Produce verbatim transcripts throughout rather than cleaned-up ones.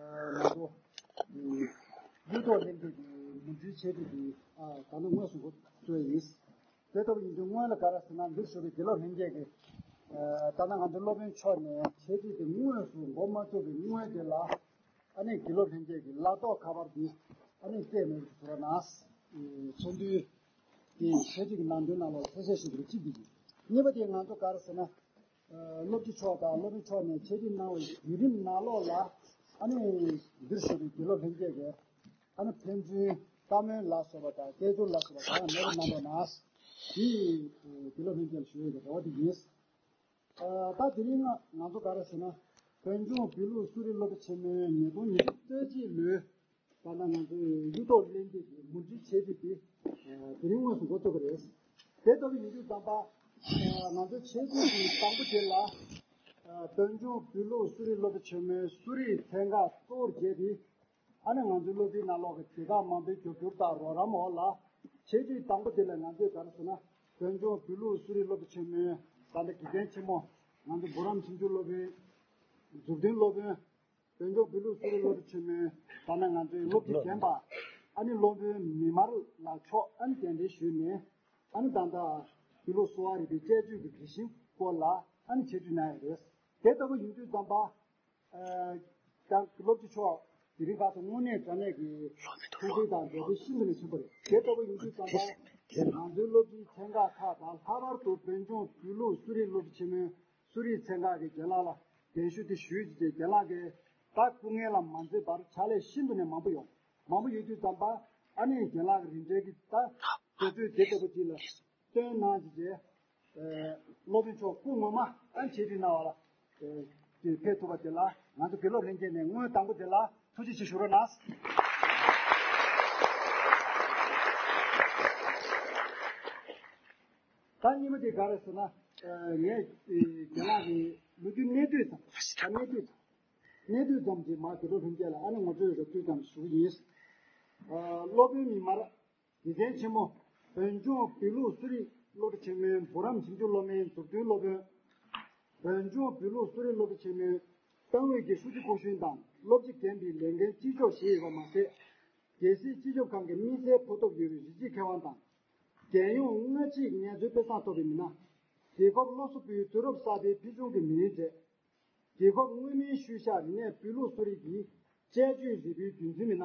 ང་ཚོ་གཡུ་ཐོག་གླེང་སྟེགས་ཀྱི་མུ་འབྲེལ་འཆད་ཁྲིད་ཀྱི་ད་ནི་དངོས་སུ་འགོ་བཙུགས་ཡིན། དེ་ལྟ་བུ་ཡིན་དུས་སྔོན་ལ་ག་རེ་ཟེར་ན། འདིར་བཞུགས་པའི་དགེ་སློབ་ལྷན་རྒྱས་ཀྱིས་ད་ལྟ་ང་ཚོ་སློབ་དཔོན་མཆོག་ནས་འཆད་ཁྲིད་དེ་དངོས་སུ་འགོ་མ་བཙུགས་པའི་སྔོན་དེ་ལ། ཨ་ནི་དགེ་སློབ་ལྷན་རྒྱས་ཀྱིས་ལག་ཐོགས་ཁ་པར་འདི་ཨ་ནི་སྤྲད་མེད་པའི་ཟུར་ན། ཚོགས་འདུའི་དེ་འཆད་ཁྲིད་ཀྱི་ནང་དོན་ནང་ལ་གསལ་བཤད་ཞུ་རྒྱུ་གཅིག་འདི་ཡིན། གཉིས་པ་དེ་ང་ཚོ་ག་རེ་ཟེར་ན། སློབ་སྤྱི་མཆོག་དང་སློབ་དཔོན་མཆོག་ནས་འཆད་ཁྲིད་གནང་བའི་བརྒྱུད་རིམ་ནང་ལོགས་ལ། ཨ་ནི་འདིར་བཞུགས་པའི་དགེ་སློབ་ལྷན་རྒྱས་ཀྱིས་ཨ་ནི་ཕན་ཚུན་བཀའ་མོལ་ལ་སོགས་པ་དང་སྐད་སྒྱུར་ལ་སོགས་པ་གང་ཡང་མེད་པ་གནང་བ་ན། དེ་དགེ་སློབ་ལྷན་རྒྱས་ལ་ཞུ་ཡས་ཀྱི་རེ་བ་དེ་ཡིན། ད་དེ་རིང་ང་ང་ཚོ་ག་རེ་ཟེར་ན། བོད་ལྗོངས་བོད་ལུགས་གསོ་རིག་སློབ་གྲྭ་ཆེན་མོའི་ཉིས་སྟོང་ཉི་ཤུ་རྩ་གཅིག་ལོའི་ད་ལྟ་ང་ཚོའི་གཡུ་ཐོག་གླེང་སྟེགས་ཀྱི་མུ་འབྲེལ་འཆད་ཁྲིད་དེ་དེ་རིང་དངོས་སུ་འགོ་བཙུགས་པ་རེད། དེ་ལྟ་བུ་ཡིན་དུས་ཙམ་པ། ང་ཚོའི་འཆད་ཁྲིད་ཀྱི་དང་པོ་དེ་ལ། བོད་ལྗོངས་བོད་ལུགས་གསོ་རིག་སློབ་གྲྭ་ཆེན་མོའི་གསོ་རིག་ཚན་ཁག་གཙོ་བོར་བྱས་ཏེ། ཨ་ནི་ང་ཚོའི་སློབ་གྲྭའི་ནང་ལོགས་ཀྱི་དེ་དག་མང་པོའི་རྒྱབ་སྐྱོར་དང་རོགས་རམ་འོག་ལ། འཆད་ཁྲིད་དང་པོ་དེ་ལ་ང་ཚོས་ག་རེ་ཟེར་ན། བོད་ལྗོངས་བོད་ལུགས་གསོ་རིག་སློབ་གྲྭ་ཆེན་མོའི་ད་ལྟ་དགེ་རྒན་ཆེན་མོ། ང་ཚོ་བུ་རམ་ཞིབ་འཇུག་སློབ་དཔོན། མཛུབ་སྟོན་སློབ་དཔོན། བོད་ལྗོངས་བོད་ལུགས་གསོ་རིག་སློབ་གྲྭ་ཆེན་མོའི་ད་ནང་ང་ཚོའི་སློབ་སྤྱི་རྒན་པ། ཨ་ནི་སློབ་དཔོན་མི་དམར་ལགས་མཆོག་ཨ་ནི་གདན་འདྲེན་ཞུས་ནས། ཨ་ནི་ད་ལྟ་བོད་ལུགས་གསོ་བ་རིག་པའི་དཔྱད་བརྗོད་ཀྱི་རིགས་ཤིག་སྐོར་ལ་ཨ་ནི་འཆད་ཁྲིད་གནང་ཡོད་རེད། དེ་ལྟ་བུ་ཡིན་དུས་ཙམ་པ། ཨ། ད་སློབ་སྤྱི་མཆོག་དེ་རིང་ཁ་སང་དངོས་གནས་དྲང་གནས་ཀྱི་ཐུགས་རྗེ་དང་འབྲེལ་བའི་ཤིན་ཏུ་ནས་ཆེན་པོ་རེད། དེ་ལྟ་བུ་ཡིན་དུས་ཙམ་པ། ང་ཚོའི་སློབ་གྲྭའི་ཚན་ཁག་ཁག་དང་ལྷག་པར་དུ་བོད་ལྗོངས་བོད་ལུགས་གསོ་རིག་སློབ་གྲྭ་ཆེན་མོའི་གསོ་རིག་ཚན་ཁག་གི་རྒན་ལགས་ལ་གདན་ཞུ་དེ་ཞུས་རྗེས་རྒན་ལགས་ཀྱིས་ད་སྐུ་ངལ་ལ་མ་འཛེམས་པར་ཕྱག་ལས་ཤིན་ཏུ་ནས་མང་པོ་ཡོང་། མང་པོ་ཡོད་དུས་ཙམ་པ། ཨ་ནི་རྒན་ལགས་ཀྱི་རིན་བསྲེལ་གྱི་ད་དུས་ཚོད་དེ་ལྟ་བུ་ཅིག་ལ། བཏོན་གནང་རྗེས། ཨ། སློབ་དཔོན་མཆོག་སྐུ་ངོ་མ་ཨ་འཆད་ཁྲིད་གནང་བ་ལ། ཨ། དེ་ཕེབས་ཐུབ་པ་དེ་ལ་ང་ཚོ་དགེ་སློབ་ལྷན་རྒྱས་ནས་སྔོན་དང་པོ་དེ་ལ་ཐུགས་རྗེ་ཆེ་ཞུ་རོགས་གནང་། ད་གཉིས་པ་དེ་ག་རེ་ཟེར་ན། ཨ། ངས་རྒན་ལགས་ཀྱི་ལོ་རྒྱུས་གནད་བསྡུས་ཙམ། ད་གནད་བསྡུས་ཙམ། གནད་བསྡུས་ཙམ་གྱིས་མ་དགེ་སློབ་ལྷན་རྒྱས་ལ་ཨ་ནི་ངོ་སྤྲོད་རོབ་བསྡུས་ཙམ་ཞུ་གི་ཡིན། ཨ། སློབ་དཔོན་མི་དམར། དགེ་རྒན་ཆེན་མོ། བོད་ལྗོངས་བོད་ལུགས་གསོ་རིག་སློབ་གྲྭ་ཆེན་མོའི་བུ་རམ་ཞིབ་འཇུག་སློབ་མའི་མཛུབ་སྟོན་སློབ་དཔོན། བོད་ལྗོངས་བོད་ལུགས་གསོ་རིག་སློབ་གྲྭ་ཆེན་མོའི་ཏང་ཨུད་ཀྱི་ཧྲུའུ་ཅི་སྐུ་གཞོན་དང་སློབ་སྤྱི་རྒན་པའི་ལས་འགན་གཅིག་ལྕོགས་བཞེས་ཡོད་པ་མ་ཟད། རྒྱལ་སྲིད་སྤྱི་ཁྱབ་ཁང་གི་དམིགས་བསལ་ཕོགས་ཐོབ་ཡོད་པའི་རིགས་གཅིག་མཁས་དབང་དང་། རྒྱལ་ཡོངས་སྔ་ཕྱིའི་ངལ་རྩོལ་དཔེ་བཟང་ཐོབ་པའི་མི་སྣ། རྒྱལ་ཁབ་སློབ་གསོ་པུའི་དུས་རབས་གསར་པའི་ཕུལ་བྱུང་གི་མི་སྣའི་གྲས། རྒྱལ་ཁབ་མངོན་མིན་ཤུལ་བཞག་རིག་གནས་བོད་ལུགས་གསོ་རིག་གི་དཔྱད་བརྗོད་རིག་པའི་རྒྱུན་འཛིན་མི་སྣ།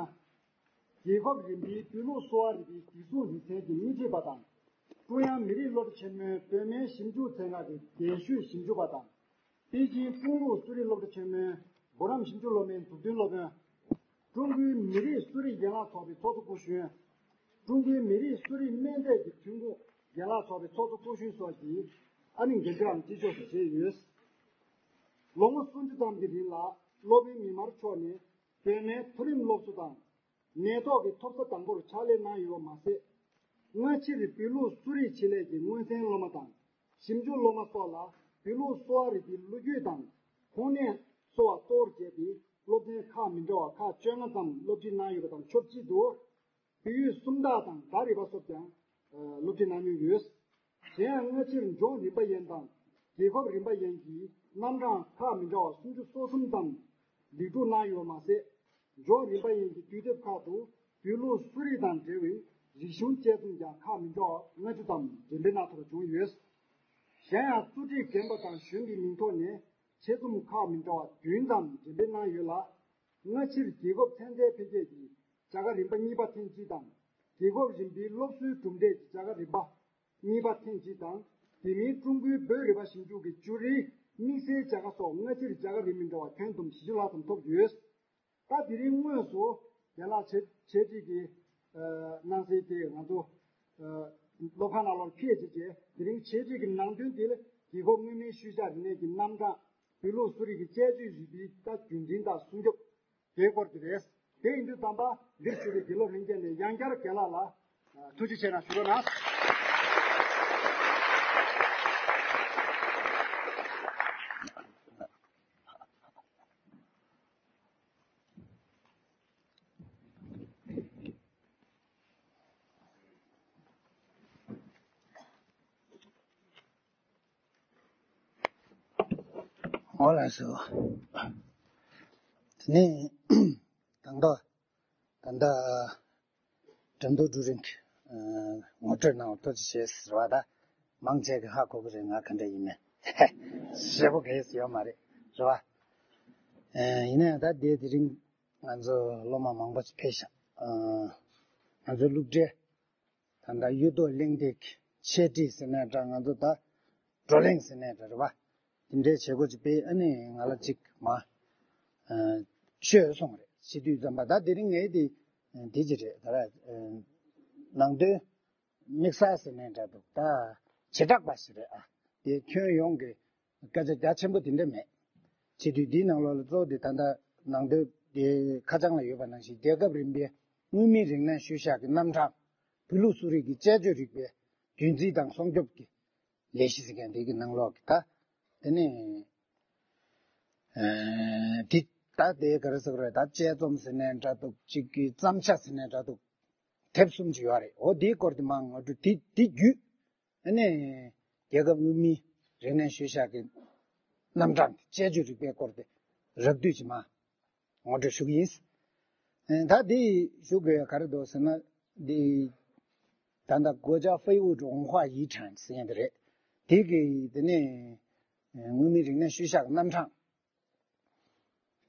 རྒྱལ་ཁབ་རིམ་པའི་བོད་ལུགས་གསོ་བ་རིག་པའི་གཟིགས་སྐྱོང་རིག་ཚན་གྱི་དབུ་ཁྲིད་པ་དང་། ཀྲུང་དབྱང་མི་རིགས་སློབ་གྲྭ་ཆེན་མོའི་བོད་སྨན་ཞིབ་འཇུག་ཚན་ཁག་གི་རྒན་ཤོས་ཞིབ་འཇུག་པ་དང་། པེ་ཅིང་ཀྲུང་ལུགས་གསོ་རིག་སློབ་གྲྭ་ཆེན་མོའི་བུ་རམ་ཞིབ་འཇུག་སློབ་མའི་མཛུབ་སྟོན་སློབ་དཔོན། ཀྲུང་གོའི་མི་རིགས་གསོ་རིག་ཡན་ལག་ཚོགས་པའི་ཚོགས་གཙོ་སྐུ་གཞོན། ཀྲུང་གོའི་མི་རིགས་གསོ་རིག་སྨན་རྫས་ཀྱི་ཐོན་ཁུངས་ཡན་ལག་ཚོགས་པའི་ཚོགས་གཙོ་སྐུ་གཞོན་སོགས་ཀྱིས་ཨ་ནི་འགན་འཁྲིའམ་སྐྱིད་ཕྱོགས་སུ་བཞེས་ཡོད། ལོ་ངོ་སུམ་ཅུ་ཙམ་གྱི་རིང་ལ་སློབ་དཔོན་མི་དམར་མཆོག་ནས་བོད་སྨན་མཐོ་རིམ་སློབ་གསོ་དང་། ནད་ཐོག་གི་ཐོབ་ས་དང་པོར་ཕྱག་ལས་གནང་ཡོད་པ་མ་ཟད། སྔ་ཕྱིར་བོད་ལུགས་གསོ་རིག་ཆེད་ལས་ཀྱི་མངོན་མཚན་སློབ་མ་དང་། ཞིབ་འཇུག་སློབ་མ་སོགས་ལ་བོད་ལུགས་གསོ་བ་རིག་པའི་ལོ་རྒྱུས་དང་ཁོང་ནད་གསོ་བ་གཙོ་བོར་བྱས་ཏེ་སློབ་ཚན་ཁག་མི་འདྲ་བ་ཁག་བཅོ་ལྔ་ཙམ་སློབ་ཁྲིད་གནང་ཡོད་པ་དང་ཆབས་ཅིག་ཏུ། བོད་ཡིག་སུམ་རྟགས་དང་བརྡ་རིག་པ་སོགས་ཀྱང་སློབ་ཁྲིད་གནང་མྱོང་ཡོད། གཞན་ཡང་སྔ་ཕྱིར་ལྗོངས་རིམ་པ་ཡན་དང་རྒྱལ་ཁབ་རིམ་པ་ཡན་གྱི་རྣམ་གྲངས་ཁག་མི་འདྲ་བ་སུམ་ཅུ་སོ་གསུམ་ཙམ་ལེགས་གྲུབ་གནང་ཡོད་པ་མ་ཟད། ལྗོངས་རིམ་པ་ཡན་གྱི་དུས་དེབ་ཁག་ཏུ་བོད་ལུགས་གསོ་རིག་དང་འབྲེལ་བའི་རིག་གཞུང་དཔྱད་རྩོམ་ཀྱང་ཁག་མི་འདྲ་བ་ལྔ་བཅུ་ཙམ་འགྲེམས་སྤེལ་གནང་ཐུབ་པ་བྱུང་ཡོད། གཞན་ཡང་གཙོ་སྒྲིག་རྒན་པ་དང་གཞོན་པའི་མིང་ཐོག་ནས་ཆེད་རྩོམ་ཁག་མི་འདྲ་བ་བདུན་ཙམ་འགྲེམས་སྤེལ་གནང་ཡོད་ལ། སྔ་ཕྱིར་རྒྱལ་ཁབ་ཚན་རྩལ་འཕེལ་རྒྱས་ཀྱི་བྱ་དགའ་རིམ་པ་གཉིས་པ་ཐེངས་གཅིག་དང་། རྒྱལ་ཁབ་རིམ་པའི་སློབ་གསོའི་གྲུབ་འབྲས་ཀྱི་བྱ་དགའ་རིམ་པ་གཉིས་པ་ཐེངས་གཅིག་དང་། དེ་མིན་ཀྲུང་གོའི་བོད་རིག་པ་ཞིབ་འཇུག་གི་ཅུ་རིའི་དམིགས་བསལ་བྱ་དགའ་སོགས་སྔ་ཕྱིར་བྱ་དགའ་རིམ་མི་འདྲ་བ་ཁྱོན་བསྡོམས་བཞི་བཅུ་ལྷག་ཙམ་ཐོབ་ཡོད། ད་དེ་རིང་དངོས་སུ་རྒན་ལགས་འཆད་འཆད་ཁྲིད་ཀྱི་གནང་སའི་དེ་ང་ཚོ་སློབ་ཁང་ནང་ལོགས་ཕེབས་བྱས་རྗེས་དེ་རིང་འཆད་ཁྲིད་ཀྱི་ནང་དོན་དེ་ལ་རྒྱལ་ཁབ་མངོན་མིན་ཤུལ་བཞག་རིག་གནས་ཀྱི་རྣམ་གྲངས་བོད་ལུགས་གསོ་རིག་གི་དཔྱད་བརྗོད་རིག་པའི་ད་རྒྱུན་འཛིན་དང་སྲུང་སྐྱོབ། དེའི་སྐོར་དེ་རེད། དེ་ཡིན་དུས་ཙམ་པ་འདིར་བཞུགས་པའི་དགེ་སློབ་ལྷན་རྒྱས་ནས་ཡང་བསྐྱར་རྒན་ལགས་ལ་ཐུགས་རྗེ་ཆེ་གནང་ཞུ་རོགས་གནང་། འོ་ལགས་སོ། ནས་དང་ཐོག་ད་ལྟ་འགྲན་བསྡུར་ཀྲུའུ་རིན་གྱི་ངོ་སྤྲོད་གནང་བ་ཐུགས་རྗེ་ཆེ་ཟེར་བ་ད་མང་ཆེ་གི་ཧ་གོ་གི་རེད། ང་ག་འདྲ་ཡིན་མིན་ཞེ་པོ་གས་ཡོད་མ་རེད། རེད་བ། ཡིན་ན་ཡང་ད་དེ་དེ་རིང་ང་ཚོ་སློབ་མ་མང་པོ་ཕེབས་ཤག་ང་ཚོའི་སློབ་གྲྭའི་ད་ལྟ་གཡུ་ཐོག་གླེང་སྟེགས་ཀྱི་འཆད་ཁྲིད་ཟེར་ནའི་འདྲ། ང་ཚོ་ད་བགྲོ་གླེང་ཟེར་ནའི་འདྲ། རེད་བ། དེ་འདྲའི་བྱེད་སྒོ་ཅིག་སྤེལ། ཨ་ནི་ང་ལ་ཅིག་མ་ཤོད་སོང་རེད། བྱེད་དུས་ཙམ་པ་ད་དེ་རིང་ངས་དེ་དེ་ཅི་རེད། ད་ར་ནང་དོན་དམིགས་བསལ་ཟེར་ནའི་འདྲ་འདུག་ད་བྱེ་བྲག་པ་ཞིག་རེད། ཨ་དེ་ཁྱོན་ཡོངས་ཀྱི་སྐད་ཆ་རྒྱ་ཆེན་པོ་དེ་འདྲ་མེད། བྱེད་དུས་འདིའི་ནང་ལོགས་ལ་གཙོ་བོ་དེ་ད་ལྟ་ནང་དོན་དེ་ཁ་བྱང་ལ་ཡོད་པ་ནང་བཞིན་རྒྱལ་ཁབ་རིམ་པའི་དངོས་མིན་རིག་གནས་ཤུལ་བཞག་གི་རྣམ་གྲངས་བོད་ལུགས་གསོ་རིག་གི་དཔྱད་བརྗོད་རིག་པའི་རྒྱུན་འཛིན་དང་སྲུང་སྐྱོབ་ཀྱི་ལས་གཞི་ཟེར་མཁན་དེ་གི་ནང་ལོགས་ཀྱི་ད་དེ་ནས་ཨ་དེ་ད་དེ་ག་རེ་ཟེར་དགོས་རེད། ད་དཔྱད་རྩོམ་ཟེར་ནའི་འདྲ་འདུག་གཅིག་གི་བརྩམས་བྱ་ཟེར་ནའི་འདྲ་འདུག་དེབ་གསུམ་ཅིག་ཡོད་རེད། འོ་དེའི་སྐོར་དེ་མང་ངོ་སྤྲོད་དེ་དེ་བརྒྱུད། ཨ་ནི་རྒྱལ་ཁབ་དངོས་མིན་རིག་གནས་ཤུལ་བཞག་གི་རྣམ་གྲངས་དཔྱད་བརྗོད་རིག་པའི་སྐོར་དེ་རགས་བསྡུས་ཅིག་མ་ངོ་སྤྲོད་ཞུ་གི་ཡིན། ཨ་ད་དེ་ཞུ་དགོས་ཡ་ག་རེ་འདུག་ཟེར་ན། དེ་ད་ལྟ་国家非物质文化遗产ཟེར་ཡ་དེ་རེད། དེ་གི་དེ་ནས་དངོས་མིན་རིག་གནས་ཤུལ་བཞག་གི་རྣམ་གྲངས་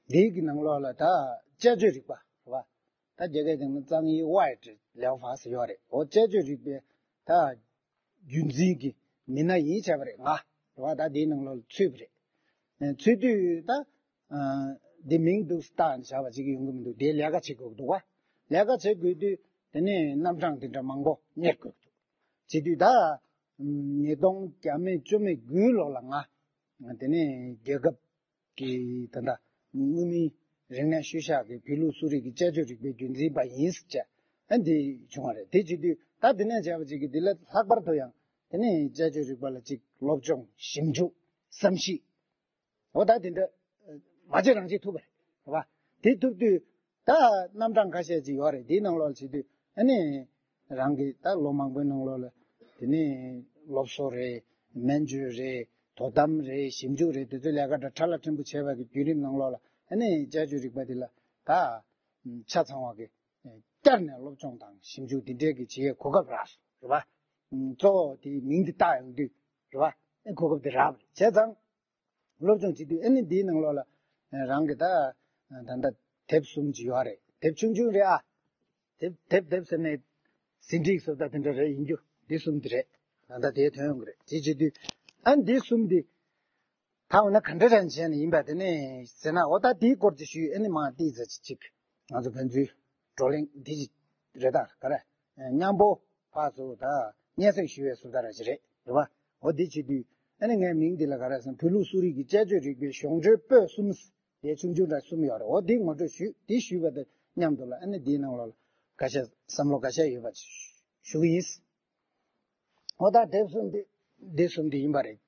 འདིའི་གི་ནང་ལོགས་ལ་ད་དཔྱད་བརྗོད་རིག་པ་རེད་བ། ད་རྒྱ་སྐད་ནང་ན་ཙང་ཡི་ཝའེ་ཏི་ལེའོ་ཧྥ་ཟེར་ཡོད་རེད། འོ་དཔྱད་བརྗོད་རིག་པའི་ད་རྒྱུན་འཛིན་གྱི་མི་སྣ་ཡིན་བྱས་པ་རེད་ང་། རེད་བ། ད་འདིའི་ནང་ལོགས་ལ་ཚུད་པ་རེད། ཨ་ཚུད་དུས་ད་ཨ་འདི་མིང་འདུག་སྟངས་བྱ་བ་ཅིག་ཡོང་གི་མི་འདུག་དེ་ལས་ཀ་བྱེད་དགོས་ཀྱི་འདུག་བ། ལས་ཀ་བྱེད་དགོས་དུས་དེ་ནས་རྣམ་གྲངས་དེ་འདྲ་མང་པོ་གཉེར་དགོས་ཀྱི་འདུག་བྱེད་དུས་ད་ཉིས་སྟོང་བརྒྱ་མེད་བཅུ་མེད་དགུའི་ལོ་ལ་ང་དེ་ནས་རྒྱལ་ཁབ་ཀྱི་ད་ལྟ་དངོས་མིན་རིག་གནས་ཤུལ་བཞག་གི་བོད་ལུགས་གསོ་རིག་གི་དཔྱད་བརྗོད་རིག་པའི་རྒྱུན་འཛིན་པ་ཡིན་ཟེར་བྱས། ཨ་འདི་བྱུང་བ་རེད། དེ་བྱེད་དུས་ད་དེ་ནས་བྱས་པ་ཅིག་གིས་འདི་ལ་ལྷག་པར་དུ་ཡང་དེ་ནས་དཔྱད་བརྗོད་རིག་པ་ལ་ཅིག་སློབ་སྦྱོང་ཞིབ་འཇུག་བསམ་གཞིག་འོ་ད་དེ་འདྲ་མ་བྱེད་རང་བྱེད་ཐུབ་པ་རེད། རེད་བ། དེ་ཐུབ་དུས་ད་རྣམ་གྲངས་ཁ་ཤས་ཅིག་ཡོད་རེད། དེའི་ནང་ལོགས་བྱེད་དུས་ཨ་ནི་རང་གི་ད་ལོ་མང་པོའི་ནང་ལོགས་ལ་དེ་ནས་སློབ་གསོ་རེད། སྨན་བཅོས་རེད། དོ་དམ་རེད། ཞིབ་འཇུག་རེད། དེ་ཚོའི་ལས་ཀ་འདྲ་ཕྲ་ལ་ཕྲན་བུ་བྱས་པ་གི་བརྒྱུད་རིམ་ནང་ལོགས་ལ་ཨ་ནི་དཔྱད་བརྗོད་རིག་པ་འདི་ལ་ད་ཆ་ཚང་བ་གི་བསྐྱར་ནས་སློབ་སྦྱོང་དང་ཞིབ་འཇུག་འདི་འདྲའི་གི་བྱེད་ཡས་གོ་སྐབས་རག་སོང་། རེད་བ། གཙོ་བོ་དེའི་མིང་འདི་བཏགས་ཡོང་དུས་རེད་བ། ཨེ་གོ་སྐབས་འདི་རག་པ་རེད། བྱས་ཙང་སློབ་སྦྱོང་བྱེད་དུས་ཨ་ནི་འདིའི་ནང་ལོགས་ལ་རང་གི་ད་ད་ལྟ་དེབ་གསུམ་ཅིག་ཡོད་རེད། དེབ་ཆུང་ཆུང་རེད་ཨ། དེབ་དེབ་དེབ་ཟེར་ནས་ཟིན་བྲིས་སོགས་ད་དེ་འདྲ་རེད། ཡིན་རྒྱུ་འདི་གསུམ་འདི་རེད། ད་ལྟ་དེའི་དོན་ཡོང་གི་རེད། དེ་བྱེད་དུས་ཨ་ནི་འདི་གསུམ་འདི་ད་འོ་ན་ག་འདྲ་རང་བྱས་ནས་ཡིན་པ་དེ་ནས་ཟེར་ན། འོ་ད་དེའི་སྐོར་ཅིག་ཞུས། ཨ་ནི་མ་ཏིས་ཙ་ཅིག་ཅིག་ང་ཚོ་ཕན་ཚུན་བགྲོ་གླེང་འདི་ཅིག་རེད། ད་ག་རེ་མཉམ་པོ་ཕར་ཚུར་ད་སྙན་སེང་ཞུ་བའི་སུ་ད་ར་ཅིག་རེད། རེད་བ། འོ་འདི་བྱེད་དུས་ཨ་ནི་ངའི་མིང་འདི་ལ་ག་རེ་ཟེར་ན། བོད་ལུགས་གསོ་རིག་གི་དཔྱད་བརྗོད་རིག་པའི་གཞུང་འགྲེལ་པོད་གསུམ་དེ་ཆུང་ཆུང་འདྲ་གསུམ་ཡོད་རེད། འོ་འདི་ངོ་སྤྲོད་ཞུས། འདི་ཞུས་པ་དང་མཉམ་དུ་ལ་ཨ་ནི་འདིའི་ནང་ལོགས་ལ་ཁ་ཤས་བསམ་བློ་ཁ་ཤས་ཡོད་པ་ཞུ་གི་ཡིན། འོ་ད་དེབ་གསུམ་འདི་འདི་གསུམ་འདི་ཡིན་པ་རེད།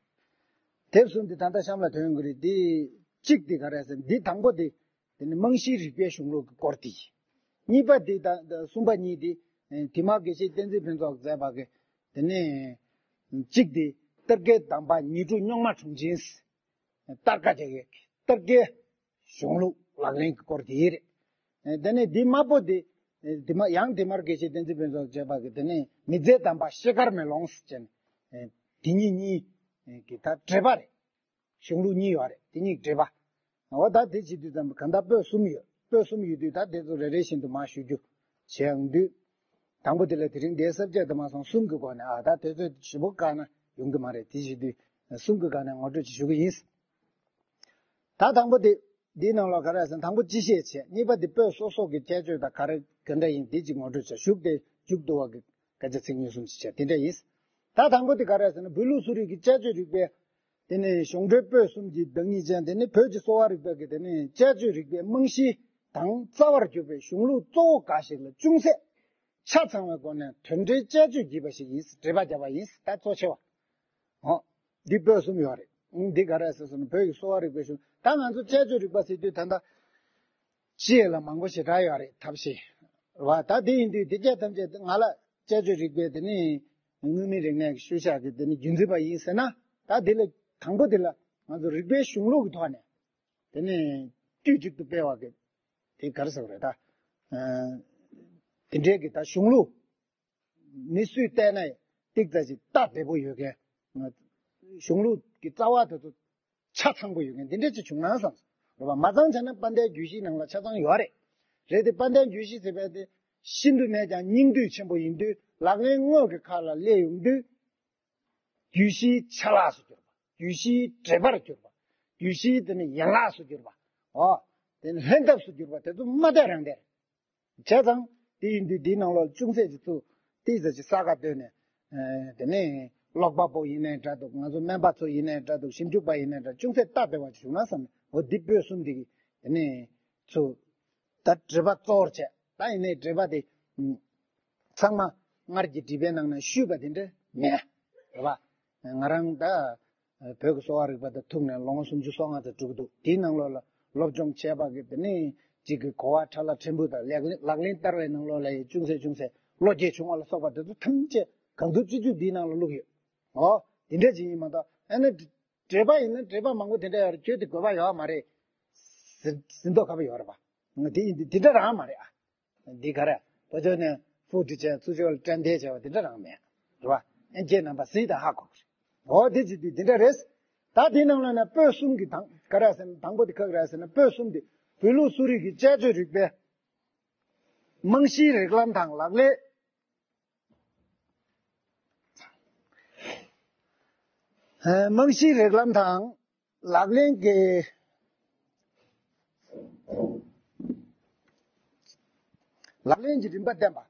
དེབ་གསུམ་འདི་ད་ལྟ་གཤམ་ལ་ཐོན་གི་རེད། འདི་གཅིག་འདི་ག་རེ་ཟེར། འདི་དང་པོ་འདི་དེ་ནི་རྨང་གཞིའི་རིག་པའི་གཞུང་ལུགས་ཀྱི་སྐོར་འདི་ཡིན། གཉིས་པ་འདི་ད་ད་གསུམ་པ་གཉིས་འདི་དེ་མ་དགེ་བཤེས་བསྟན་འཛིན་ཕུན་ཚོགས་མཛད་པ་གི་དེ་ནི་གཅིག་འདི་གཏེར་སྐལ་གདམས་པ་ཉི་གྲུ་རྙོག་མ་དྲུང་ཆེན་ཟེར། སྟར་ཀ་རྒྱག་ཡས་ཀྱི་སྟར་ཀའི་གཞུང་ལུགས་ལག་ལེན་གྱི་སྐོར་དེ་རེད། དེ་ནས་འདི་དམར་པོ་འདི་དེ་མ་ཡང་དེ་མར་དགེ་བཤེས་བསྟན་འཛིན་ཕུན་ཚོགས་མཛད་པ་གི་དེ་ནས་མི་ཚེའི་གདམས་པ་ཤེལ་དཀར་མེ་ལོང་ཟེར་བྱས་ནས་དེ་གཉིས་གཉིས་ཀྱི་ད་འགྲེལ་པ་རེད། གཞུང་ལུགས་གཉིས་ཡོད་རེད། དེ་གཉིས་འགྲེལ་པ། འོ་ད་དེ་བྱེད་དུས་ཙམ་གང་ལྟར་པོད་གསུམ་ཡོད། པོད་གསུམ་ཡོད་དུས་ད་དེ་ཚོ་རེ་རེ་བཞིན་དུ་མར་ཞུ་རྒྱུ་བྱས་ཡོང་དུས། དང་པོ་དེ་ལ་དེ་རིང་འདིའི་ས་བཅད་དུ་མ་སོང་གསུམ་གྱི་སྒོ་ནས་ཨ་ད་དེ་ཚོ་ཞིབ་པོ་བཀག་ན་ཡོང་གི་མ་རེད། དེ་བྱེད་དུས་གསུམ་གྱི་སྒང་ནས་ངོ་སྤྲོད་ཅིག་ཞུ་གི་ཡིན། ད་དང་པོ་དེ་འདིའི་ནང་ལ་ག་རེ་ཟེར་ན། དང་པོ་སྤྱི་བཤད་བྱས། གཉིས་པ་དེ་པོད་སོ་སོ་གི་ཁྱད་ཆོས་དང་ག་རེ་ག་འདྲ་ཡིན་དེ་ཅིག་ངོ་སྤྲོད་བྱས། གཞུག་དེ་མཇུག་བསྡུ་བ་གི་སྐད་ཆ་ཚིག་ཉུང་གསུམ་ཞིག་བྱས་དེ་འདྲ་ཡིན། ད་དང་པོ་དེ་ག་རེ་ཟེར་ན། བོད་ལུགས་གསོ་རིག་གི་དཔྱད་བརྗོད་རིག་པའི་དེ་ནས་གཞུང་འགྲེལ་པོད་གསུམ་གྱི་བདག་ཉིད་ཅན། དེ་ནས་བོད་ཀྱི་གསོ་བ་རིག་པ་གི་དེ་ནས་དཔྱད་བརྗོད་རིག་པའི་རྨང་གཞི་དང་རྩ་བར་གྱུར་པའི་གཞུང་ལུགས་གཙོ་བོ་འགའ་ཞིག་ལ་ཅུང་ཟད་ཆ་ཚང་བའི་སྒོ་ནས་དོན་འགྲེལ་དཔྱད་བརྗོད་བགྱིས་པ་ཞིག་ཡིན། འགྲེལ་པ་བརྒྱབ་པ་ཡིན། ད་གཙོ་ཆེ་བ། འོ། འདི་པོད་གསུམ་ཡོད་རེད། འདི་ག་རེ་ཟེར་སོང་ན། བོད་ཀྱི་གསོ་བ་རིག་པའི་གཞུང་། ད་ང་ཚོ་དཔྱད་བརྗོད་རིག་པ་ཟེར་དུས་ད་ལྟ་སྤྱི་ཡོངས་ལ་མང་པོ་ཞེ་དྲག་ཡོད་རེད། ཐབས་ཤེས་བ། ད་དེ་ཡིན་དུས་དེ་སྐད་ཐམས་ཅད་ང་ལ་དཔྱད་བརྗོད་རིག་པའི་དེ་ནི་དངོས་མིན་རིག་གནས་ཀྱི་ཤུལ་བཞག་གི་དེ་ནི་རྒྱུན་འཛིན་པ་ཡིན་ཟེར་ན། ད་དེ་ལ་དང་པོ་དེ་ལ་ང་ཚོ་རིག་པའི་གཞུང་ལུགས་ཀྱི་ཐོག་ནས་དེ་ནི་དཀྱུས་གཅིག་ཏུ་སྤེལ་བ་གི་ དེ་ག་རེ་ཟེར་བ་རེད་ད། ཨ། དེ་འདྲའི་གི་ད་གཞུང་ལུགས། མི་སུས་བལྟས་ན་ཏིག་ཙམ་ཞིག་ལྟ་བདེ་པོ་ཡོད་མཁན། གཞུང་ལུགས་ཀྱི་རྩ་བ་དེ་ཚོ་ཆ་ཚང་པོ་ཡོད་མཁན་འདི་འདྲ་ཅིག་བྱུང་ན་བསམ་སོང་། རེད་པ། མ་ཚང་བྱས་ན་དཔལ་ལྡན་རྒྱུད་བཞིའི་ནང་ལ་ཆ་ཚང་ཡོད་རེད། རེད་དེ་དཔལ་ལྡན་རྒྱུད་བཞི་ཟེར་བ་དེ་ཤིན་ཏུ་ནས་ཀྱང་སྙིང་བསྡུས་ཆེན་པོ་ཡིན་དུས། ལག་ལེན་དངོས་ཀྱི་ཁ་ལ་སླེབས་ཡོང་དུས། རྒྱུད་བཞིའི་ཆ་ལག་སུ་གྱུར་པ། རྒྱུད་བཞིའི་འགྲེལ་པར་གྱུར་པ། རྒྱུད་བཞིའི་དེ་ནི་ཡན་ལག་སུ་གྱུར་པ། འོ། དེ་ནི་ལྷན་ཐབས་སུ་གྱུར་པ་དེ་ཚོ་མ་བལྟས་རང་བལྟས། བྱས་ཙང་དེ་ཡིན་དུས་འདིའི་ནང་ལོགས་ཅུང་ཟད་ཅིག་ཚུར་ཏིག་ཙམ་ཅིག་ས་ག་བཏོན་ནས། ཨ། དེ་ནས་ཀློག་པ་པོ་ཡིན་ནའི་འདྲ་འདུག་ང་ཚོ་སྨན་པ་ཚོ་ཡིན་ནའི་འདྲ་འདུག་ཞིབ་འཇུག་པ་ཡིན་ནའི་འདྲ་ཅུང་ཟད་ལྟ་བདེ་བ་ཅིག་བྱུང་ན་བསམ་ནས། འོ། འདི་པོད་གསུམ་འདི་གི་དེ་ནས་ཚུར་ད་འགྲེལ་པ་གཙོ་བོར་བྱས། ད་ཡིན་ནའི་འགྲེལ་པ་དེ་ཚང་མ་སྔར་གྱི་འགྲེལ་པའི་ནང་ན་ཞུས་པ་དེ་འདྲ་མེད། རེད་པ། ང་རང་ད་བོད་ཀྱི་གསོ་བ་རིག་པ་དང་ཐུག་ནས་ལོ་ངོ་སུམ་ཅུ་སོ་ལྔ་ཙམ་འགྲོ་གི་འདུག་དེའི་ནང་ལོགས་ལ་སློབ་སྦྱོང་བྱས་པ་གི་དེ་ནས་གཅིག་གི་གོ་བ་ཕྲ་ལ་ཕྲན་བུ་དང་ལག་ལེན་ལག་ལེན་བསྟར་བའི་ནང་ལོགས་ལ་ཡང་ཅུང་ཟད་ཅུང་ཟད་བློ་སྐྱེད་བྱུང་བ་ལ་སོགས་པ་དེ་ཚོ་ཐམས་ཅད་གང་ཐུབ་ཅི་ཐུབ་འདིའི་ནང་ལ་བླུགས་ཡོད། འོ། དེ་འདྲ་ཅིག་ཡིན་མ་གཏོགས། ཨ་ནི་འགྲེལ་པ་ཡིན་ན་འགྲེལ་པ་མང་པོ་དེ་འདྲ་ཡོད་རེད། ཁྱོད་དེ་དགོས་པ་ཡོད་མ་རེད་ཟེར་ཟེར་མདོག་ཁ་པོ་ཡོད་རེད་པ། དེ་ཡིན་དུས་དེ་འདྲ་རང་མ་རེད་ཨ། འདི་ག་རེ། བོད་ཕྱོགས་ནས་ཧྥུ་ཀྲི་ཅན་ཚུར་ཕྱོགས་ལ་སྐྲན་འདེད་བྱས་པ་དེ་འདྲ་རང་མེད། རེད་པ། ཨེ། ཁྱེད་རྣམ་པ་གཟིགས་དང་ཧ་གོ་གི་རེད། འོ། དེ་བྱེད་དུས་དེ་འདྲ་རེད། ད་དེའི་ནང་ལ་ནས་པོད་གསུམ་གྱི་དང་ག་རེ་ཟེར་ན། དང་པོ་དེ་ག་རེ་ཟེར་ན། པོད་གསུམ་དེ་བོད་ལུགས་གསོ་རིག་གི་དཔྱད་བརྗོད་རིག་པའི་རྨང་གཞིའི་རིགས་ལམ་དང་ལག་ལེན། རྨང་གཞིའི་རིགས་ལམ་དང་ལག་ལེན་གྱི། ལག་ལེན་གྱི་རིམ་པ་བསྟན་པ།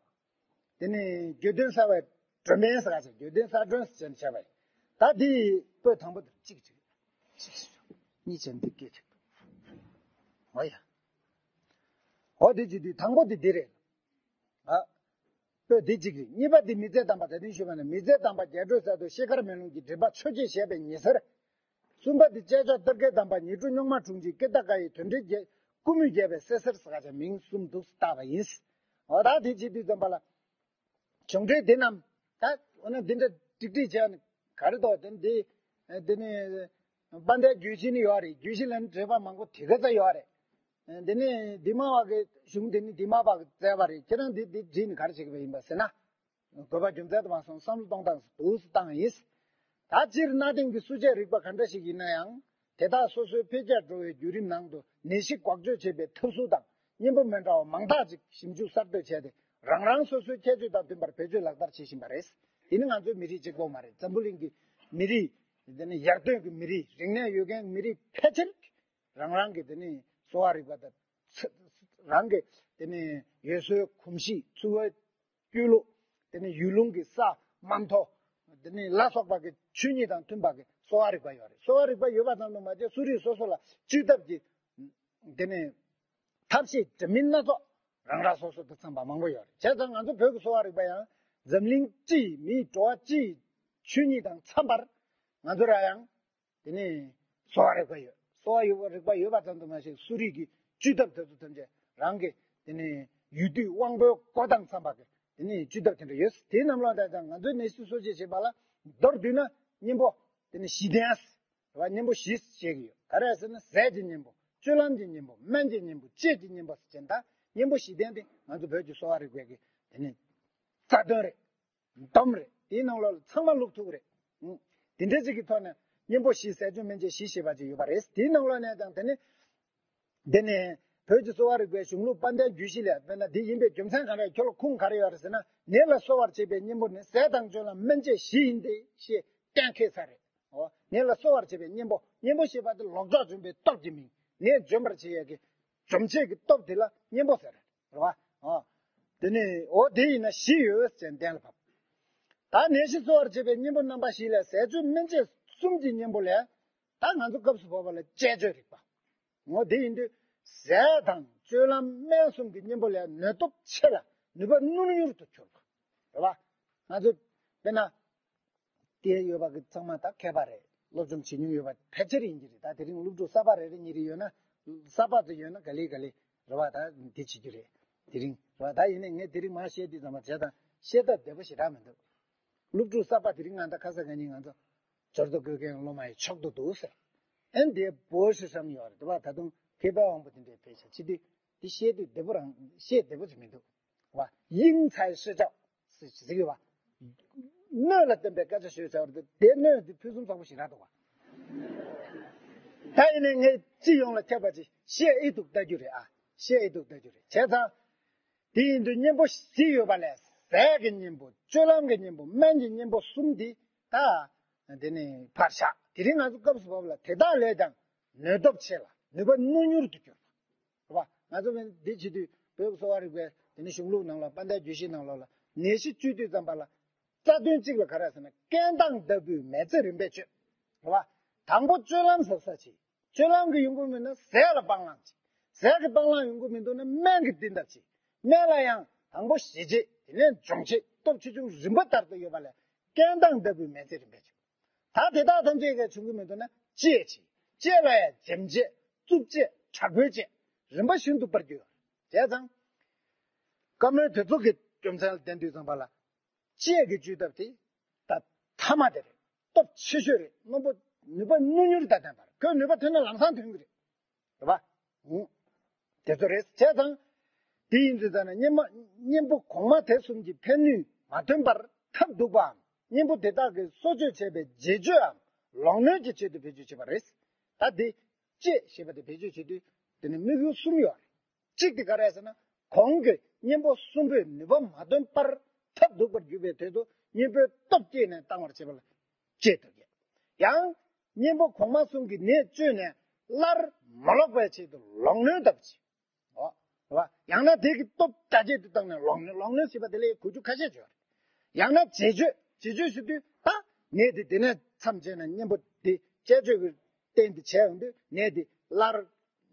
དེ་ནས་བརྗོད་དོན་གསལ་བའི་སྒྲོན་མེ་ཟེར་བ་ཞིག་བརྗོད་དོན་གསལ་སྒྲོན་ཟེར་བྱས་པ་ཡིན། ད་འདི་པོད་དང་པོ་དེ་གཅིག་གཅིག་གཉིས་བྱས་འདི་སྐད་ཅིག་འོ་ཡ། འོ། དེ་བྱེད་དུས་དང་པོ་དེ་འདི་རེད། ཨ། པོད་འདི་གཅིག་རེད། གཉིས་པ་འདི་མི་ཚེ་དམ་པ། ད་དུང་ཞུས་པ་ན། མི་ཚེ་དམ་པ་རྒྱ་སྒྲོལ་གསལ་སྟོན་ཤེལ་དཀར་མེ་ལོང་གི་འགྲེལ་པ་ཆོས་བརྒྱད་བཞད་པའི་ཉེ་སར། གསུམ་པ་འདི་དཔྱད་བརྗོད་གཏེར་ཁའི་གདམས་པ་ཉི་སྤྲུལ་རྙོག་མ་དྲུང་ཆེའི་ཀི་ཏ་ཀ་ཡི་དོན་འགྲེལ་རྒྱལ་ཀུ་མུད་རྒྱས་པའི་གསེར་གསེར་ཟེར་བ་ཅན་མིང་གསུམ་འདུག་བཏགས་པ་ཡིན། འོ། ད་དེ་བྱེད་དུས་ཙམ་པ་ལ། བྱུང་འཕྲོས་འདི་རྣམས་ད། འོ་ན་འདི་འདྲ་ཀྲིག་ཀྲིག་བྱས་ནས་ག་རེ་འདུག་དེ་འདི། དེ་ནི་དཔལ་ལྡན་རྒྱུད་བཞི་ནི་ཡོད་རེད། རྒྱུད་བཞི་ལ་ནི་འགྲེལ་པ་མང་པོ་དེ་ག་ཚ་ཡོད་རེད། དེ་ནི་དྷི་མ་བ་གི་གཞུང་དེ་ནི་དྷི་མ་བ་གིས་བཙལ་བ་རེད། ཁྱེད་རང་འདི་འདི་བྲིས་ནས་ག་རེ་བྱེད་ཀྱི་ཡིན་པ་ཟེར་ན། དགོས་པ་རྒྱུ་མཚན་དུ་མ་སོང་བསམ་བློ་གཏོང་སྟངས་སུ་འདུག་སེ་བཏང་ཡིན། ད་སྤྱིར་གནའ་དེང་གི་གསོ་དཔྱད་རིག་པ་ག་འདྲ་ཞིག་ཡིན་ན་ཡང་། དེ་དག་སོ་སོའི་འཕེལ་རྒྱས་འགྲོ་བའི་བརྒྱུད་རིམ་ནང་དུ་ནད་གཞི་འགོག་བཅོས་བྱེད་པའི་ཐབས་ཚུལ་དང་གཉེན་པོ་མི་འདྲ་བ་མང་དག་ཅིག་ཞིབ་འཇུག་གསར་གཏོད་བྱས་ཏེ། རང་རང་སོ་སོའི་ཁྱད་ཆོས་དང་མཐུན་པར་བེད་སྤྱོད་ལག་བསྟར་བྱེད་བཞིན་པ་རེད། དེ་ནི་ང་ཚོའི་མི་རིགས་གཅིག་པོ་མ་རེད། འཛམ་བུ་གླིང་གི་མི་རིགས། དེ་ནི་ཡར་ཐོན་གྱི་མི་རིགས། རིག་གནས་ཡོད་མཁན་མི་རིགས་ཕལ་ཆེར་རང་རང་གི་དེ་ནི་གསོ་བ་རིག་པ་དང་། རང་གི་དེ་ནི་ཡུལ་སྲོལ་གོམས་གཤིས། འཚོ་བའི་སྤྱོད་ལུགས། དེ་ནི་ཡུལ་ལུང་གི་ས་མ་མཐོ། དེ་ནི་ལ་སོགས་པ་གི་ཆོས་ཉིད་དང་མཐུན་པ་གི་གསོ་བ་རིག་པ་ཡོད་རེད། གསོ་བ་རིག་པ་ཡོད་པ་ཙམ་དུ་མ་ཟད། གསོ་རིག་སོ་སོ་ལ་བཅོས་ཐབས་ཀྱི་དེ་ནི་ཐབས་ཤེས་འདྲ་མིན་སྣ་ཚོགས་རང་རང་སོ་སོ་དང་འཚམ་པ་མང་པོ་ཡོད་རེད། བྱས་ཙང་ང་ཚོ་བོད་ཀྱི་གསོ་བ་རིག་པ་ཡང་འཛམ་གླིང་སྤྱིའི་མིའི་འགྲོ་བ་སྤྱིའི་ཆོས་ཉིད་དང་འཚམ་པར་ང་ཚོ་ར་ཡང་དེ་ནས་གསོ་བ་རིག་པ་ཡོད། གསོ་བ་ཡོད་པ་རིག་པ་ཡོད་པ་ཙམ་དུ་མ་ཟད། གསོ་རིག་གི་བཅོས་ཐབས་དེ་ཚོ་ཐམས་ཅད་རང་གི་དེ་ནས་ཡུལ་དུས་དབང་པོའི་སྒོ་དང་འཚམ་པ་གི་དེ་ནས་བཅོས་ཐབས་དེ་འདྲ་ཡོད། དེའི་ནང་ལོགས་ད་ལྟ་ང་ཚོའི་ནད་གཞི་གསོ་བཅོས་བྱེད་པ་ལ་མདོར་བསྡུས་ན་གཉེན་པོ་དེ་ནས་བཞི་ལྡན་རེད་པ། གཉེན་པོ་བཞི་ཞེས་ཀྱི་ཡོད། ག་རེ་ཟེར་ན། ཟས་ཀྱི་གཉེན་པོ། སྤྱོད་ལམ་གྱི་གཉེན་པོ། སྨན་གྱི་གཉེན་པོ། དཔྱད་ཀྱི་གཉེན་པོ་ཟེར་བྱས། ད་གཉེན་པོ་བཞི་ལྡན་དེ་ང་ཚོ་བོད་ཀྱི་གསོ་བ་རིག་པའི་གི་དེ་ནས་རྩ་དོན་རེད། སྡོམ་རེད། དེའི་ནང་ལོགས་ལ་ཚང་མ་བླུགས་ཐུབ་རེད། ཨང་། དེ་འདྲ་ཅིག་གི་ཐོག་ནས་གཉེན་པོ་བཞི་ཟས་སྤྱོད་སྨན་དཔྱད་བཞི་ཞེས་པ་ཅིག་ཡོད་པ་རེད། དེའི་ནང་ལོགས་ནས་ཀྱང་དེ་ནི། དེ་ནས་བོད་ཀྱི་གསོ་བ་རིག་པའི་གཞུང་ལུགས་དཔལ་ལྡན་རྒྱུད་བཞི་ལས། དཔེར་ན་འདི་ཡིན་པའི་རྒྱུ་མཚན་ག་རེ། ཁྱོད་ལ་ཁུངས་ག་རེ་ཡོད་རེད་ཟེར་ན། ནད་ལ་གསོ་བར་བྱེད་པའི་གཉེན་པོ་ནི་ཟས་དང་སྤྱོད་ལམ་སྨན་དཔྱད་བཞི་ཡིན་ཏེ་ཞེས་གཏན་འཁེལ་ཚར་རེད། འོ། ནད་ལ་གསོ་བར་བྱེད་པའི་གཉེན་པོ། གཉེན་པོ་ཞེས་པ་དེ་ལོག་ཕྱོགས་འཇོམས་པའི་སྟོབས་ཀྱི་མིང་། ནད་འཇོམས་པར་བྱེད་ཡས་ཀྱི་འཇོམས་བྱེད་ཀྱི་སྟོབས་དེ་ལ་གཉེན་པོ་ཟེར། རེད་བ། ཨ། དེ་ནས་འོ་དེ་ཡིན་ན་བཞི་ཡོད་ཅེས་གཏན་ལ་ཕབ། ད་ནད་གཞི་གསོ་བར་བྱེད་པའི་གཉེན་པོ་རྣམ་པ་བཞི་ལས། ཟས་སྤྱོད་སྨན་དཔྱད་གསུམ་གྱི་གཉེན་པོ་ལས། ད་ང་ཚོ་སྐབས་སུ་བབ་པ་ལ་དཔྱད་བརྗོད་རིག་པ། འོ་དེ་ཡིན་དུས་ཟས་དང་སྤྱོད་ལམ་སྨན་གསུམ་གྱི་གཉེན་པོ་ལས་ནུས་སྟོབས་ཆེ་ལ་ནུས་པ་མྱུར་མྱུར་དུ་གྱུར་པ། རེད་བ། ང་ཚོ་དཔེར་ན། དེ་ཡོད་པ་གི་ཚང་མ་ད་མཁས་པ་རེད། སློབ་སྦྱོང་བྱེད་མྱོང་ཡོད་པ་ཕལ་ཆེར་ཡིན་གྱི་རེད། ད་དེ་རིང་སློབ་ཕྲུག་གསར་པ་རེ་རེ་གཉིས་རེ་ཡོད་ན། གསར་པ་ཚོ་ཡོད་ན་ག་ལེ་ག་ལེ་རེད་བ། ད་འདི་བྱེད་རྒྱུ་རེད། དེ་རིང་རེད་བ། ད་ཡིན་ནའི་ངས་དེ་རིང་མར་བཤད་དུས་ཙམ་པ་བྱས་ཙང་བཤད་སྟབས་བདེ་པོ་ཞེ་དྲག་མི་འདུག་སློབ་ཕྲུག་གསར་པ་དེ་རིང་ང་ད་ཁ་ས་ག་ཉིན་ང་ཚོ་ཇོར་ཏོ་བཀོད་མཁན་སློབ་མ་ཡི་མཆོག་ཏུ་འདུག་ཟེར། ཨན་དེ་བོ་ཧྲི་ཧྲམ་ཡོད་རེད་བ། ད་དུང་མཁས་པའི་དབང་པོ་དེ་འདྲའི་ཕེབས་ཤག་ཕྱི་དུས། དེ་བཤད་དུས་བདེ་པོ་རང་བཤད་བདེ་པོ་ཅིག་མི་འདུག་བ། དབྱིངས་མཚར་ཤེས་བྱ་ཟེར་གྱི་ཡོད་བ། སྣོད་ལ་བརྟེན་པའི་སྐད་ཆ་ཤོད་བྱ་བ་དེ་དེ་སྣོད་དེ་ཕུན་སུམ་ཚོགས་པོ་ཞིག་རག་འདུག་བ། ད་ཡིན་ནའི་ངས་སྤྱི་ཡོངས་ལ་ཁྱབ་པ་ཅིག་བཤད་ཨེ་ཐུབ་ལྟ་རྒྱུ་རེད་ཨ། བཤད་ཨེ་ཐུབ་ལྟ་རྒྱུ་རེད། བྱས་ཙང་། དེ་ཡིན་དུས་གཉེན་པོ་བཞི་ཡོད་པ་ལས་ཟས་ཀྱི་གཉེན་པོ། སྤྱོད་ལམ་གྱི་གཉེན་པོ། སྨན་གྱི་གཉེན་པོ་གསུམ་འདི་ད་དེ་ནི་ཕར་བཞག་དེ་རིང་ང་ཚོ་སྐབས་སུ་བབ་ལ་དེ་དག་ལས་ཀྱང་ནུས་སྟོབས་ཆེ་ལ་ནུས་པ་རྣོ་མྱུར་དུ་གྱུར་པ་རེད་བ། ང་ཚོ་འདི་བྱེད་དུས་བོད་ཀྱི་གསོ་བ་རིག་པའི་དེ་ནི་གཞུང་ལུགས་ནང་ལ་དཔལ་ལྡན་རྒྱུད་བཞི་ནང་ལོགས་ལ་ནད་གཞི་བཅོས་དུས་ཙམ་པ་ལ་རྩ་དོན་གཅིག་ལ་ག་རེ་ཟེར་ན། རྐྱེན་དང་ལྟ་བུའི་མེལ་ཙེ་རིམ་པས་གཅོད་རེད་བ། དང་པོ་སྤྱོད་ལམ་གཟབ་གཟབ་བྱེད། སྤྱོད་ལམ་གྱི་ཡོང་གི་མེད་ན་ཟས་ལ་སྤང་བླང་བྱེད། ཟས་ཀྱི་སྤང་བླང་ཡོང་གི་མི་འདུག་ན་སྨན་གྱི་བསྟེན་ཐབས་བྱེད། སྨན་ལ་ཡང་དང་པོ་ཞི་བྱེད། དེ་ནས་སྦྱོང་བྱེད། སྟོབས་ཆེ་ཆུང་རིམ་པ་ལྟར་དུ་ཡོད་པ་ལས་རྐྱེན་དང་ལྟ་བུའི་མེལ་ཚེ་རིམ་པས་བྱེད། ད་དེ་དག་ཐམས་ཅད་ཀྱིས་བྱུང་གི་མི་འདུག་ན་བཅད་བྱེད། བཅད་ལ་ཡང་འཇེམ་བྱེད། རྩུབ་བྱེད། དྲག་པོའི་བཅད། རིམ་པ་བཞིན་དུ་སྤར་རྒྱུ་ཡོད། བྱས་ཙང་། བཀའ་མོལ་དེ་ཚོ་གི་རྒྱུ་མཚན་ལ་བརྟེན་དུས་ཙམ་པ་ལ། བཅད་ཀྱི་བཅོས་ཐབས་དེ་ད་མཐའ་མ་དེ་རེད། སྟོབས་ཆེ་ཤོས་རེད། རྣོན་པོ་ནུས་པ་རྣོ་མྱུར་དང་ལྡན་པ་རེད། ཁོས་ནུས་པ་ཐོན་ན་ལམ་སང་ཐོན་གྱི་རེད། རེད་པ། ཨུ། དེ་ཚོ་རེད། བྱས་ཙང་། དེ་ཡིན་དུས་ཙང་ན་གཉེན་མ་གཉེན་པོ་གོང་མ་དེ་གསུམ་གྱི་ཕན་ནུས་མ་ཐོན་པར་ཐབས་རྡུགས་པའམ། གཉེན་པོ་དེ་དག་གིས་གསོ་བཅོས་བྱས་པའི་རྗེས་གཅོད་དམ་ལོག་གནོན་གྱི་ཆེད་དུ་བེད་སྤྱོད་བྱེད་པ་རེད། ད་དེ་བཅད་ཞེས་པ་དེ་བེད་སྤྱོད་བྱེད་དུས་དེ་ནི་དམིགས་ཡུལ་གསུམ་ཡོད་རེད། གཅིག་དེ་ག་རེ་ཟེར་ན། གོང་གི་གཉེན་པོ་གསུམ་པོས་ནུས་པ་མ་ཐོན་པར་ཐབས་རྡུགས་པར་གྱུར་པའི་དོན་དུ་གཉེན་པོའི་སྟོབས་བསྐྱེད་ནས་བཏང་བར་བྱེད་པ་ལ་བཅད་དུ་བསྐྱེད། ཡང་གཉེན་པོ་གོང་མ་གསུམ་གྱི་ནད་བཅོས་ནས་སླར་མ་ལོག་པའི་ཆེད་དུ་ལོག་གནོན་ལྟ་བུ་བྱེད། འོ། རེད་བ། ཡང་ན་དེ་གི་སྟོབས་རྒྱ་སྐྱེད་དུ་བཏང་ནས་ལོག་གནོན། ལོག་གནོན་ཞེས་པ་དེ་ལ་གོ་རྒྱུ་ཁ་ཤས་ཡོད་རེད། ཡང་ན་རྗེས་གཅོད། རྗེས་གཅོད་ཞུ་དུས་ད་ནད་དེ་དེ་ནས་མཚམས་བཅད་ནས་གཉེན་པོ་དེ་དཔྱད་བཅོས་ཀྱི་རྟེན་དུ་བྱས་ཡོང་དུས་ནད་དེ་སླར་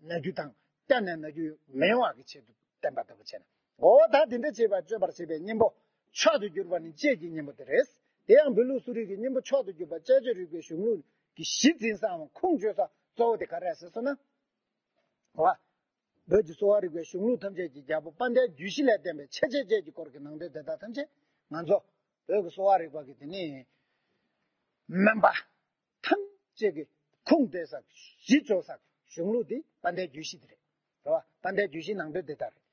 ན་རྒྱུ་དང་བསྐྱར་ནས་ན་རྒྱུ་མི་ཡོང་བ་གི་ཆེད་དུ་བསྟན་པ་ལྟ་བུ་བྱས་ན། འོ་ད་དེ་འདྲ་བྱེད་པར་སྤྱོད་པར་བྱེད་པའི་གཉེན་པོ་མཆོག་ཏུ་གྱུར་པ་ནི་བཅད་ཀྱི་གཉེན་པོ་དེ་རེད། དེ་ཡང་བོད་ལུགས་གསོ་རིག་གི་གཉེན་པོ་མཆོག་ཏུ་གྱུར་པ་དཔྱད་བཅོས་རིག་པའི་གཞུང་ལུགས་ཀྱི་གཞི་འཛིན་སའམ་ཁུངས་བཅོལ་ས་གཙོ་བོ་དེ་ག་རེ་རེད་ཟེར་སོང་ན། འོ། བོད་ཀྱི་གསོ་བ་རིག་པའི་གཞུང་ལུགས་ཐམས་ཅད་ཀྱི་རྒྱལ་པོ་དཔལ་ལྡན་རྒྱུད་བཞི་ལས་བསྟན་པའི་འཆད་བྱེད་བཅས་ཀྱི་སྐོར་གྱི་ནང་དོན་དེ་དག་ཐམས་ཅད་ང་ཚོ་བོད་ཀྱི་གསོ་བ་རིག་པ་གི་དེ་ནི་སྨན་པ་ཐམས་ཅད་ཀྱི་ཁུངས་གཏད་ས་གཞི་བཅོལ་ས་གཞུང་ལུགས་དེ་དཔལ་ལྡན་རྒྱུད་བཞི་དེ་རེད། རེད་བ། དཔལ་ལྡན་རྒྱུད་བཞིའི་ནང་དོན་དེ་ལྟར་རེད།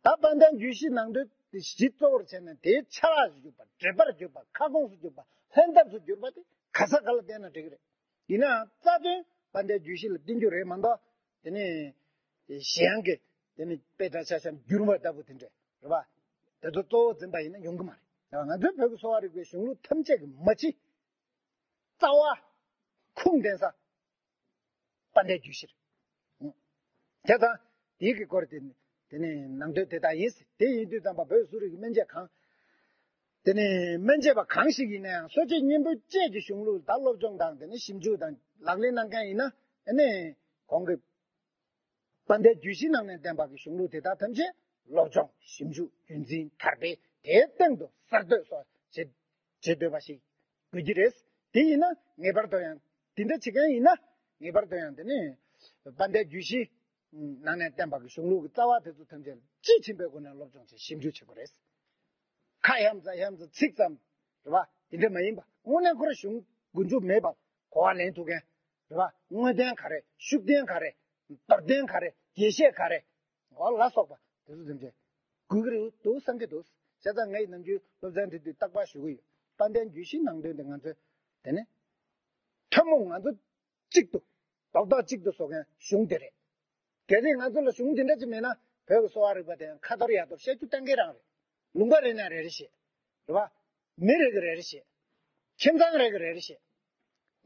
ད་དཔལ་ལྡན་རྒྱུད་བཞིའི་ནང་དོན་དེ་གཞི་གཙོ་བོར་བྱས་ནས་དེའི་ཆ་ལག་ཏུ་གྱུར་པ། འགྲེལ་པར་གྱུར་པ། ཁ་སྐོང་སུ་གྱུར་པ། ལྷན་ཐབས་སུ་གྱུར་པ་དེ་ག་ས་ག་ལ་བསྟེན་ན་འགྲིག་གི་རེད། ཡིན་ནའང་རྩ་དོན་དཔལ་ལྡན་རྒྱུད་བཞི་ལ་བསྟེན་རྒྱུ་རེད་མ་གཏོགས། དེ་ནི་གཞན་གྱི་དེ་ནི་དཔེ་ཆ་ཆ་ཆ་འགྱུར་བ་ལྟ་བུ་དེ་འདྲ་རེད་བ། དེ་ཚོ་གཙོ་བོ་འཛིན་པ་ཡིན་ན་ཡོང་གི་མ་རེད། ང་ཚོའི་བོད་ཀྱི་གསོ་བ་རིག་པའི་གཞུང་ལུགས་ཐམས་ཅད་ཀྱི་མ་གཞི་རྩ་བ་ཁུངས་ལྡན་ས་དཔལ་ལྡན་རྒྱུད་བཞི་རེད། བྱས་ཙང་དེའི་གི་སྐོར་དེ་དེ་ནི་ནང་དོན་དེ་དག་ཡིན། དེ་ཡིན་དུས་ཙམ་པ་བོད་གསོ་རིག་གི་སྨན་དཔྱད་གང་། དེ་ནི་སྨན་དཔྱད་པ་གང་ཞིག་ཡིན་ན་ཡང་གསོ་དཔྱད་གཉེན་པོའི་དཔྱད་ཀྱི་གཞུང་ལུགས་ལ་སློབ་སྦྱོང་དང་དེ་ནི་ཞིབ་འཇུག་དང་ལག་ལེན་གནང་མཁན་ཡིན་ན་ཨ་ནི་གོང་གི་དཔལ་ལྡན་རྒྱུད་བཞིའི་ནང་ནས་བསྟན་པ་གི་གཞུང་ལུགས་དེ་དག་ཐམས་ཅད་སློབ་སྦྱོང་ཞིབ་འཇུག་རྒྱུན་འཛིན་དར་སྤེལ་དེའི་སྟེང་དུ་གསར་གཏོད་སོགས་བྱེད་བྱེད་འདོད་པ་ཞིག་དགོས་ཀྱི་རེད། དེ་ཡིན་ན་ངེས་པར་དུ་ཡང་དེ་འདྲ་བྱེད་མཁན་ཡིན་ན་ངེས་པར་དུ་ཡང་དེ་ནི་དཔལ་ལྡན་རྒྱུད་བཞི་ནང་ནས་བསྟན་པ་གི་གཞུང་ལུགས་ཀྱི་རྩ་བ་དེ་ཚོ་ཐམས་ཅད་དཔྱིས་ཕྱིན་པའི་སྒོ་ནས་སློབ་སྦྱོང་བྱེད་ཞིབ་འཇུག་བྱེད་དགོས་རེད། ཁ་གཡམ་ཙམ་གཡམ་ཙམ་ཚིག་ཙམ་རེད་བ། དེ་འདྲ་མ་ཡིན་པ་དངོས་གནས་ཁོ་རང་གཞུང་མགོ་མཇུག་མེད་པར་གོ་བ་ལེན་ཐུབ་མཁན་རེད་བ། དངོས་བསྟན་ག་རེ། ཤུགས་བསྟན་ག་རེ། མདོར་བསྟན་ག་རེ། རྒྱས་བཤད་ག་རེ། འོ་ལ་སོགས་པ་དེ་ཚོ་དེ་འདྲ་དགོས་ཀྱི་རེད་འདུག་བསམ་གྱི་འདུག་བྱས་ཙང་ངས་ནམ་རྒྱུན་སློབ་ཚན་དེ་དུས་རྟག་པར་ཞུ་གི་ཡོད། དཔལ་ལྡན་རྒྱུད་བཞིའི་ནང་དོན་དེ་ང་ཚོས་དེ་ནི་ཐུན་མོང་ང་ཚོ་གཅིག་ཏུ་རྡོག་རྡོག་གཅིག་ཏུ་བཟོ་མཁན་གཞུང་དེ་རེད། གལ་སྲིད་ང་ཚོ་ལ་གཞུང་དེ་འདྲ་ཅིག་མེད་ན་བོད་ཀྱི་གསོ་བ་རིག་པ་དེ་ཡང་ཁ་ཐོར་ཡ་ཐོར་བཤད་རྒྱུ་གཏན་འཁེལ་རང་རེད། ལུང་པ་རེ་ནས་རེ་རེ་བཤད། རེད་བ། མི་རེ་གིས་རེ་རེ་བཤད། ཁྱིམ་ཚང་རེ་གིས་རེ་རེ་བཤད།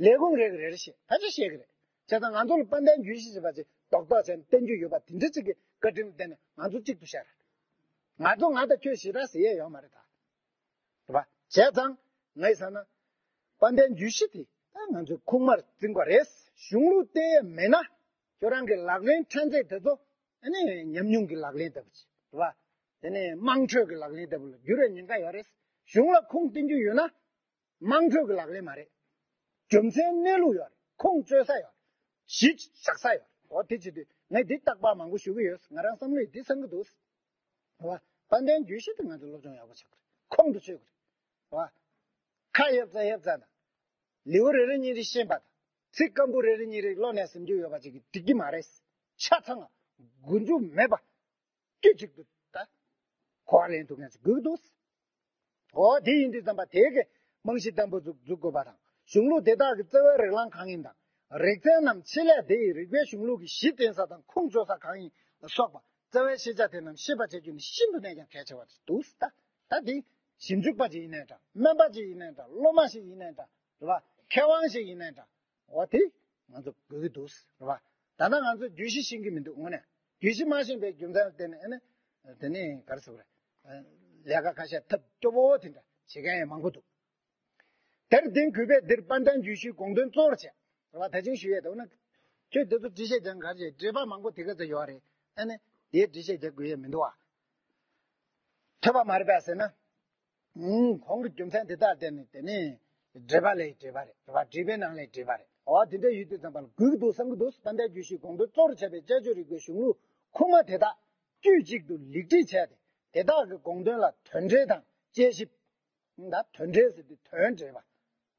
ལས་ཁུངས་རེ་གིས་རེ་རེ་བཤད། ཕལ་ཆེར་བཤད་ཀྱི་རེད། བྱས་ཙང་ང་ཚོ་ལ་དཔལ་ལྡན་རྒྱུད་བཞི་ཞེས་པ་ཅིག་རྡོག་རྡོག་བྱས་ནས་བསྟན་རྒྱུ་ཡོད་པ་དེ་འདྲ་ཅིག་གི་བཀའ་དྲིན་ལ་བརྟེན་ནས་ང་ཚོ་གཅིག་ཏུ་བཞག་རེད། ང་ཚོ་ང་དང་ཁྱོད་ཞེ་དྲག་ཟེར་ཡས་ཡོད་མ་རེད་ད། རེད་པ། བྱས་ཙང་ངས་བསམ་ན། དཔལ་ལྡན་རྒྱུད་བཞི་དེ་ད་ང་ཚོས་ཁུངས་དམར་འཛིན་དགོས་རེད། གཞུང་ལུགས་བསྟན་ཡས་མེད་ན། ཁྱོད་རང་གི་ལག་ལེན་ཕྲན་ཚེགས་དེ་ཚོ་ཨ་ནི་ཉམས་མྱོང་གི་ལག་ལེན་ལྟ་བུ་ཅིག་རེད་པ། དེ་ནས་དམངས་ཁྲོད་ཀྱི་ལག་ལེན་ལྟ་བུ་ལ་འགྱུར་བའི་ཉེན་ཁ་ཡོད་རེད། གཞུང་ལ་ཁུངས་བསྟན་རྒྱུ་ཡོད་ན། དམངས་ཁྲོད་ཀྱི་ལག་ལེན་མ་རེད། རྒྱུ་མཚན་གནས་ལུགས་ཡོད་རེད། ཁུངས་བཅོལ་ས་ཡོད་རེད། གཞི་བཞག་ས་ཡོད་རེད། འོ་དེ་བྱེད་དུས་ངས་འདི་རྟག་པར་མང་པོ་ཞུ་གི་ཡོད། ང་རང་བསམ་བློས་འདི་བསམ་གྱི་འདུག་རེད་པ། དཔལ་ལྡན་རྒྱུད་བཞི་དེ་ང་ཚོས་སློབ་སྦྱོང་ཡག་པོ་བྱེད་དགོས་རེད། ཁོང་དུ་ཆུད་དགོས་རེད། རེད་པ། ཁ་གཡབ་ཙམ་གཡབ་ཙམ་དང་། ལེའུ་རེ་རེ་གཉིས་རེ་ཤེས་པ་དང་། ཚིག་སྐམ་པོ་རེ་རེ་གཉིས་རེ་བློ་ནས་ཟིན་རྒྱུ་ཡོད་པ་ཅིག་གིས་འགྲིག་གི་མ་རེད། ཆ་ཚང་མགོ་མཇུག་མེད་པ་ དཀྱུས་གཅིག་ཏུ་ད་གོ་བ་ལེན་ཐུབ་མཁན་ཞིག་དགོས་ཀྱི་འདུག་འོ་དེ་ཡིན་དུས་ཙམ་པ་དེ་གི་རྨང་གཞི་བརྟན་པོ་འཛུགས་འཛུགས་དགོས་པ་དང་། གཞུང་ལུགས་དེ་དག་གི་རྩ་བའི་རིགས་ལམ་གང་ཡིན་དང་། རིག་ཚན་རྣམས་ཆེད་ལས་དེ་ཡི་རིགས་པའི་གཞུང་ལུགས་ཀྱི་གཞི་རྟེན་ས་དང་ཁུངས་བཅོལ་ས་གང་ཡིན་ལ་སོགས་པ་རྩ་བའི་ཤེས་བྱ་དེ་རྣམས་ཤེས་པར་བྱ་རྒྱུ་ནི་ཤིན་ཏུ་ནས་ཀྱང་གལ་ཆེ་བ་འདུག་ད་ད་དེ་ཞིབ་འཇུག་པ་ཅིག་ཡིན་ནའི་འདྲ། སྨན་པ་ཅིག་ཡིན་ནའི་འདྲ། སློབ་མ་ཞིག་ཡིན་ནའི་འདྲ། རེད་བ། མཁས་དབང་ཞིག་ཡིན་ནའི་འདྲ། འོ་དེ་ང་ཚོ་དགོས་ཀྱི་འདུག་རེད་བ། ད་ལྟ་ང་ཚོ་རྒྱུད་བཞི་ཤེས་ཀྱི་མི་འདུག་དངོས་གནས་རྒྱུད་བཞི་མ་ཤེས་པའི་རྒྱུ་མཚན་ལ་བརྟེན་ནས་ཨ་ནི་དེ་ནས་ག་རེ་ཟེར་དགོས་རེད། ལས་ཀ་ཁ་ཤས་ཐབས་སྐྱོ་བོ་དེ་འདྲ་བྱེད་མཁན་ཡང་མང་པོ་འདུག་དེར་བརྟེན་གུས་པས་འདིར་དཔལ་ལྡན་རྒྱུད་བཞིའི་དགོངས་དོན་གཙོ་བོར་བྱས། རེད་བ། ད་ཅིང་ཞུ་ཡས་འདུག་ན། ཁྱོད་དེ་ཚོ་འགྲེལ་བཤད་རྒྱག་ག་རེ་བྱེད། འགྲེལ་པ་མང་པོ་དེ་ག་ཚོད་ཡོད་རེད། ཨ་ནི་དེའི་འགྲེལ་བཤད་རྒྱག་དགོས་ཡས་མི་འདུག་བ། ཐོས་པ་མ་རེད་པས་ཟེར་ན། ཨུམ། གོང་གི་རྒྱུ་མཚན་དེ་དག་བརྟེན་ནས་དེ་ནི་འགྲེལ་པ་ལས་འགྲེལ་པ་རེད། རེད་བ། འགྲེལ་པའི་ནང་ལས་འགྲེལ་པ་རེད། འོ་དེ་འདྲ་ཡོད་དུས་ཙམ་པ་ལ་དགོས་ཀྱི་འདུག་བསམ་གྱི་འདུག་དཔལ་ལྡན་རྒྱུད་བཞིའི་དགོངས་དོན་གཙོ་བོར་བྱས་པའི་དཔྱད་བརྗོད་རིག་པའི་གཞུང་ལུགས་ཁུངས་མ་དེ་དག་དཀྱུས་གཅིག་ཏུ་ལེགས་བྲིས་བྱས་ཏེ། དེ་དག་གི་དགོངས་དོན་ལ་དོན་འགྲེལ་དང་དཔྱད་ཞིབ། ད་དོན་འགྲེལ་ཟེར་དུས་དོན་འགྲེལ་བ།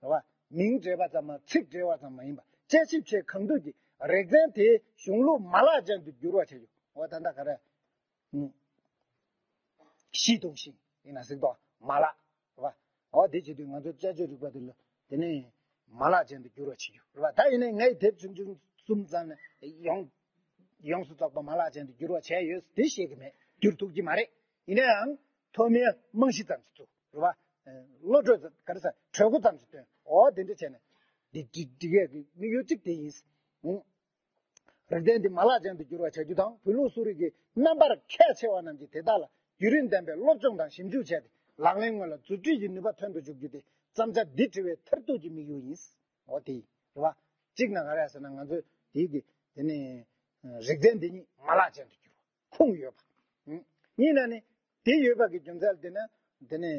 རེད་བ། མིང་འགྲེལ་བ་ཙམ་མ། ཚིག་འགྲེལ་བ་ཙམ་མ་ཡིན་པ། དཔྱད་ཞིབ་བྱེད་གང་ཐུབ་ཀྱིས་རིག་ཚན་དེའི་གཞུང་ལུགས་མ་ལག་ཅན་དུ་འགྱུར་བར་བྱ་རྒྱུ། འོ་ད་ལྟ་ག་རེ། ཨུ། གཞི་གདུང་ཤིང་ཡིན་ན་གཟིགས་དོ། མ་ལག་རེད་བ། འོ་དེ་བྱེད་དུས་ང་ཚོའི་དཔྱད་བརྗོད་རིག་པ་དེ་ལ་དེ་ནས་མ་ལག་ཅན་དུ་འགྱུར་བར་བྱེད་རྒྱུ་རེད་བ། ད་ཡིན་ནའི་ངས་དེབ་ཆུང་ཆུང་གསུམ་ཙམ་ནས་ཡོངས་ཡོངས་སུ་རྫོགས་པ་མ་ལག་ཅན་དུ་འགྱུར་བར་བྱས་ཡོད་དེ་ཤེས་ཀྱི་མེད། འགྱུར་ཐུབ་ཀྱི་མ་རེད། ཡིན་ནའང་ཐོག་མའི་རྨང་གཞི་ཙམ་ཞིག་བཙུགས། རེད་བ། བློ་གྲོས་ཙམ་ག་རེ་ཟེར། གྲོས་འགོ་ཙམ་ཞིག་བཏོན། འོ་དེ་འདྲ་བྱས་ནས་འདི་འགྲིག་འགྲིག་ཡས་ཀྱི་དམིགས་ཡུལ་གཅིག་དེ་ཡིན། ཨུ། རིག་ཚན་འདི་མ་ལག་ཅན་དུ་འགྱུར་བར་བྱ་རྒྱུ་དང་། བོད་ལུགས་གསོ་རིག་གི་སྨན་པར་ཁས་འཆེ་བ་རྣམས་ཀྱིས་དེ་དག་ལ་བརྒྱུད་རིམ་ལྡན་པའི་སློབ་སྦྱོང་དང་ཞིབ་འཇུག་བྱས་ཏེ། ལག་ལེན་དངོས་ལ་མཛུབ་ཁྲིད་ཀྱི་ནུས་པ་ཐོན་དུ་འཇུག་རྒྱུ་དེ་བརྩམས་བྱ་འདི་བྲི་བའི་མཐར་ཐུག་གི་དམིགས་ཡུལ་ཡིན། འོ་དེ་ཡིན། རེད་བ། གཅིག་ན་ག་རེ་ཟེར་ན། ང་ཚོས་དེའི་གི་དེ་ནི་རིག་ཚན་འདི་ཉིད་མ་ལག་ཅན་དུ་འགྱུར་བ། ཁུངས་ཡོད་པ། ཨུ། གཉིས་ན་ནི་དེ་ཡོད་པ་གི་རྒྱུ་མཚན་ལ་བརྟེན་ནས་དེ་ནི་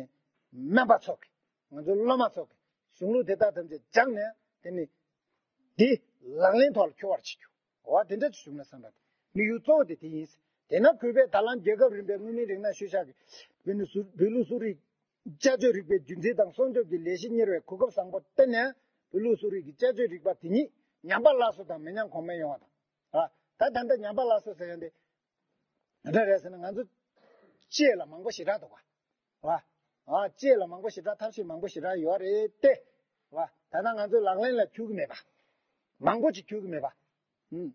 སྨན་པ་ཚོ་གི། ང་ཚོའི་སློབ་མ་ཚོ་གི་གཞུང་ལུགས་དེ་དག་ཐམས་ཅད་སྦྱངས་ནས་དེ་ནི་དེ་ལག་ལེན་ཐོག་ལ་འཁྱོལ་བར་བྱེད་རྒྱུ། འོ་དེ་འདྲ་ཅིག་བྱུང་ན་བསམ་པ་དེ་དམིགས་ཡུལ་གཙོ་བོ་དེ་དེ་ཡིན། དེས་ན་གུས་པས་ད་ལམ་རྒྱལ་ཁབ་རིམ་པའི་མངོན་མིན་རིག་གནས་ཤུལ་བཞག་གི་བོད་ནི་ཟུར་བོད་ལུགས་གསོ་རིག་དཔྱད་བརྗོད་རིག་པའི་རྒྱུན་འཛིན་དང་སྲུང་སྐྱོབ་ཀྱི་ལས་གཞི་གཉེར་བའི་གོ་སྐབས་བཟང་པོར་བརྟེན་ནས། བོད་ལུགས་གསོ་རིག་གི་དཔྱད་བརྗོད་རིག་པ་དེ་ཉིད་ཉམས་པ་སླར་གསོ་དང་མི་ཉམས་གོང་འཕེལ་ཡོང་བ་དང་། ཨ། ད་ད་ལྟ་ཉམས་པ་སླར་གསོ་ཟེར་ཡ་འདི་ག་འདྲ་རེད་ཟེར་ན། ང་ཚོ་ལྕེ་ལ་མང་པོ་ཞེ་དྲག་འདུག་ག། ཨ། ལྕེ་ལ་མང་པོ་ཞེ་དྲག། ཐབས་ཤེས་མང་པོ་ཞེ་དྲག་ཡོད་རེད་དེ། ད་ལྟ་ང་ཚོའི་ལག་ལེན་ལ་འཁྱུར་གི་མེད་པ། མང་པོ་ཅིག་འཁྱུར་གི་མེད་པ། ཨུམ།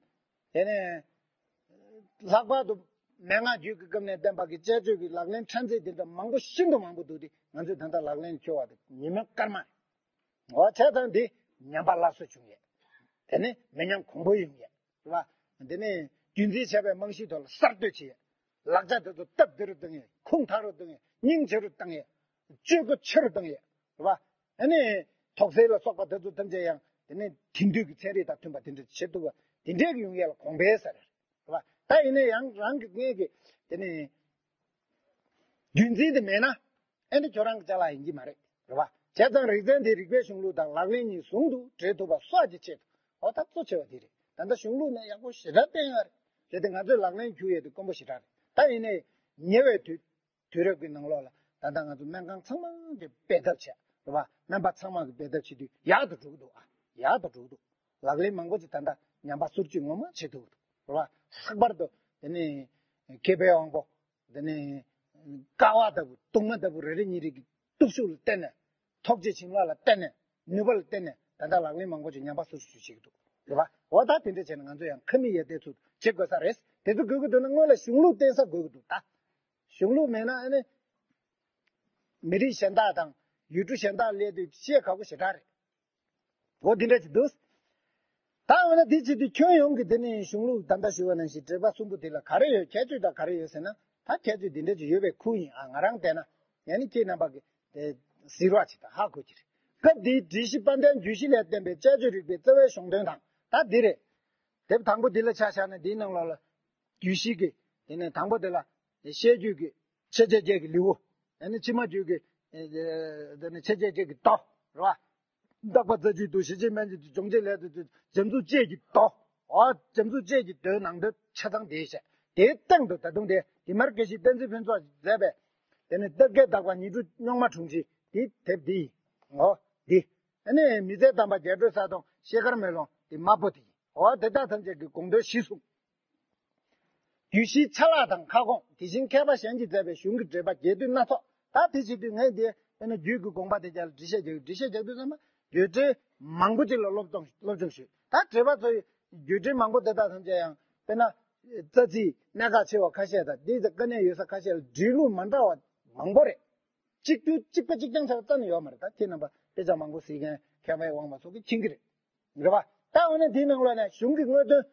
དེ་ནས་ལྷག་པར་དུ་མན་ངག་རྒྱུད་ཀྱི་སྐབས་ནས་བསྟན་པ་གི་དཔྱད་བརྗོད་ཀྱི་ལག་ལེན་ཕྲན་ཚེགས་དེ་འདྲ་མང་པོ་ཤིན་ཏུ་མང་པོ་འདུག་སྟེ། ང་ཚོས་ད་ལྟ་ལག་ལེན་འཁྱོལ་བ་དེ་ཉི་མ་སྐར་མ་རེད། འོ་བྱས་ཙང་འདི་ཉམས་པ་སླར་གསོ་བྱུང་ཡས། དེ་ནས་མི་ཉམས་གོང་འཕེལ་ཡོང་ཡས། རེད་བ། འདི་ནས་རྒྱུན་འཛིན་བྱས་པའི་རྨང་གཞིའི་ཐོག་ལ་གསར་གཏོད་བྱེད་ཡས། ལག་ཆ་དེ་ཚོ་སྟབས་བདེ་རུ་བཏང་ཡས། ཁུངས་དག་རུ་བཏང་ཡས། སྙིང་རྗེ་རུ་བཏང་ཡས། སྤྱོད་གོ་ཆེ་རུ་བཏང་ཡས། རེད་བ། ཨ་ནི་ཐོག་སེར་ལ་སོགས་པ་དེ་ཚོ་ཐམས་ཅད་ཡང་དེ་ནས་དེང་དུས་ཀྱི་ཚན་རིག་དང་མཐུན་པ་དེ་འདྲ་བྱེད་ཐུབ་པ་དེ་འདྲའི་གི་ཡོང་ཡས་ལ་གོང་འཕེལ་ཟེར། རེད་བ། ད་ཡིན་ན་ཡང་རང་གི་ངེད་ཀྱི་དེ་ནས་རྒྱུན་འཛིན་དེ་མེད་ན། ཨེ་འདི་ཁྱོད་རང་གི་ཅ་ལག་ཡིན་གྱི་མ་རེད། རེད་བ། བྱས་ཙང་རིག་ཚན་དེ་རིག་པའི་གཞུང་ལུགས་དང་ལག་ལེན་གཉིས་ཟུང་དུ་འབྲེལ་ཐུབ་པ་སོགས་ཀྱི་ཆེད་དུ། འོ་ད་གཙོ་ཆེ་བ་དེ་རེད། ད་ལྟ་གཞུང་ལུགས་ནས་ཡག་པོ་ཞེ་དྲག་བསྟན་ཡོད་རེད། རེད་དེ་ང་ཚོས་ལག་ལེན་འཁྱུར་ཡས་དེ་དཀོན་པོ་ཞེ་དྲག་རེད། ད་ཡིན་ནའི་ཉེ་བའི་དུས་དུས་རབས་ཀྱི་ནང་ལོགས་ལ་ད་ལྟ་ང་ཚོ་སྨན་ཁང་ཚང་མ་གི་འབད་འཐབ་བྱས། རེད་བ། སྨན་པ་ཚང་མ་གི་འབད་འཐབ་བྱེད་དུས་ཡག་ཏུ་འགྲོ་གི་འདུག་ཨ། ཡག་ཏུ་འགྲོ་གི་འདུག་ལག་ལེན་མང་པོ་ཅིག་ད་ལྟ་ཉམས་པ་སོར་ཆུད་ངོ་མ་བྱེད་ཐུབ་ཀྱི་འདུག་རེད་བ། ལྷག་པར་དུ་དེ་ནས་མཁས་པའི་དབང་པོ། དེ་ནས་ཀ་བ་ལྟ་བུ། གཏུམ་མོ་ལྟ་བུ་རེ་རེ་གཉིས་རེ་གི་སྟོབས་ཤུགས་ལ་བརྟེན་ནས། ཐོག་བརྩེགས་བྱིན་རླབས་ལ་བརྟེན་ནས། ནུས་པ་ལ་བརྟེན་ནས་ད་ལྟ་ལག་ལེན་མང་པོ་ཅིག་ཉམས་པ་སོར་ཆུད་བྱེད་ཀྱི་འདུག་རེད་བ། འོ་ད་དེ་འདྲ་བྱས་ན་ང་ཚོ་ཡང་ཁ་མིག་ཡར་བལྟས་ཚུལ་བྱེད་དགོས་ས་རེད། དེ་ཚོ་དགོས་ཀྱི་འདུག་ན་སྔོན་ལ་གཞུང་ལུགས་བརྟེན་ས་དགོས་ཀྱི་འདུག་ད་གཞུང་ལུགས་མེད་ན་ཨ་ནི་མི་རིགས་གཞན་དག་དང་ཡུལ་གྲུ་གཞན་དག་སླེབས་དུས་བཤད་ཁག་པོ་ཞེ་དྲག་རེད། འོ་འདི་འདྲ་ཅིག་འདུག་ད་འོ་ན་འདི་བྱེད་དུས་ཁྱོན་ཡོངས་ཀྱི་དེ་ནི་གཞུང་ལུགས་ད་ལྟ་ཞུས་པ་ནང་བཞིན་འགྲེལ་པ་གསུམ་པོ་དེ་ལ་ག་རེ་ཡོད། ཁྱད་ཆོས་དང་ག་རེ་ཡོད་ཟེར་ན། ད་ཁྱད་ཆོས་འདི་འདྲ་ཅིག་ཡོད་པའི་ཁུལ་ཡིན། ཨ། ང་རང་བལྟས་ན་ཡང་ནི་ཁྱེད་རྣམ་པ་གི་དེ་གཟིགས་རོགས་ཅིག་དང་ཧ་གོ་གི་རེད། སྐབས་འདིའི་སྒྲིག་གཞི་དཔལ་ལྡན་རྒྱུད་བཞི་ལས་བསྟན་པའི་དཔྱད་བརྗོད་རིག་པའི་རྩ་བའི་གཞུང་དོན་དང་། ད་འདི་རེད། དེབ་དང་པོ་འདི་ལ་ཆ་བཞག་ན་འདིའི་ནང་ལོགས་ལ་རྒྱུད་བཞི་གི་དེ་ནས་དང་པོ་དེ་ལ་བཤད་རྒྱུད་ཀྱི་ཕྱི་བྱེད་བརྒྱད་ཀྱི་ལེའུ། ཡང་ནི་ཕྱི་མ་རྒྱུད་ཀྱི་ཨེ་དེ་ནས་ཕྱི་བྱེད་བརྒྱད་ཀྱི་མདོ་རེད་བ། བརྟག་པ་རྩ་རྒྱུད་དུ་ཞི་བྱེད་སྨན་བྱེད་དུ་སྦྱོང་བྱེད་ལས་དུ་འཇམ་རྩུབ་དཔྱད་ཀྱི་མདོ། འོ་འཇམ་རྩུབ་དཔྱད་ཀྱི་མདོའི་ནང་དོན་ཆ་ཚང་དེ་བཤད། དེའི་སྟེང་དུ་ད་དུང་དེ་དེ་མར་དགེ་བཤེས་བསྟན་འཛིན་ཕུན་ཚོགས་ཀྱིས་མཛད་པའི་དེ་ནི་སྟག་གི་བདག་པོ་ཉི་གྲུབ་རྙོག་མ་དྲུང་ཆེ་དེའི་དེབ་འདི་ཡིན། འོ་འདི། ཨ་ནི་མི་ཚེ་དམ་པ་རྒྱ་སྒྲོལ་གསལ་སྟོང་ཤེལ་དཀར་མེ་ལོང་དེ་དམར་པོ་དེ་ཡིན། འོ་དེ་དག་ཐམས་ཅད་ཀྱི་དགོངས་དོན་གཞི་བཟུང་། རྒྱུད་བཞིའི་ཆ་ལག་དང་ཁ་སྐོང་། དེ་བཞིན་མཁས་པ་གཞན་གྱིས་མཛད་པའི་གཞུང་གི་འགྲེལ་པ་རྒྱས་བསྡུས་སྣ་ཚོགས། ད་དེ་བྱེད་དུས་ངས་འདི་དཔེར་ན་རྒྱུད་ཀྱི་དགོངས་པ་དེ་རྒྱ་ལ་འགྲེལ་བཤད་རྒྱག་འགྲེལ་བཤད་རྒྱག་དུས་ཙམ་པ་རྒྱུད་འགྲེལ་མང་པོ་ཅིག་ལ་སློབ་སྦྱོང་སློབ་སྦྱོང་ཞུས། ད་འགྲེལ་པ་ཚོ་ཡི་རྒྱུད་འགྲེལ་མང་པོ་དེ་དག་ཐམས་ཅད་ཡང་དཔེར་ན་རྩ་ཚིག་གནད་འགག་ཆེ་བ་ཁ་ཤས་དང་འདི་ཚོ་དཀའ་གནད་ཡོད་ས་ཁ་ཤས་ལ་འགྲེལ་ལུགས་མ་འདྲ་བ་མང་པོ་རེད། གཅིག་གྱུར་གཅིག་པ་གཅིག་རྐྱང་ཆགས་རྩ་ནས་ཡོད་མ་རེད། ད་ཁྱེད་རྣམ་པ་དཔེ་ཆ་མང་པོ་གཟིགས་མཁན་མཁས་པའི་དབང་པོ་སོགས་ཀྱིས་མཁྱེན་གྱི་རེད། རེད་པ། ད་འོ་ན་དེའི་ནང་ལོགས་ནས་གཞུང་གི་དངོས་དོན་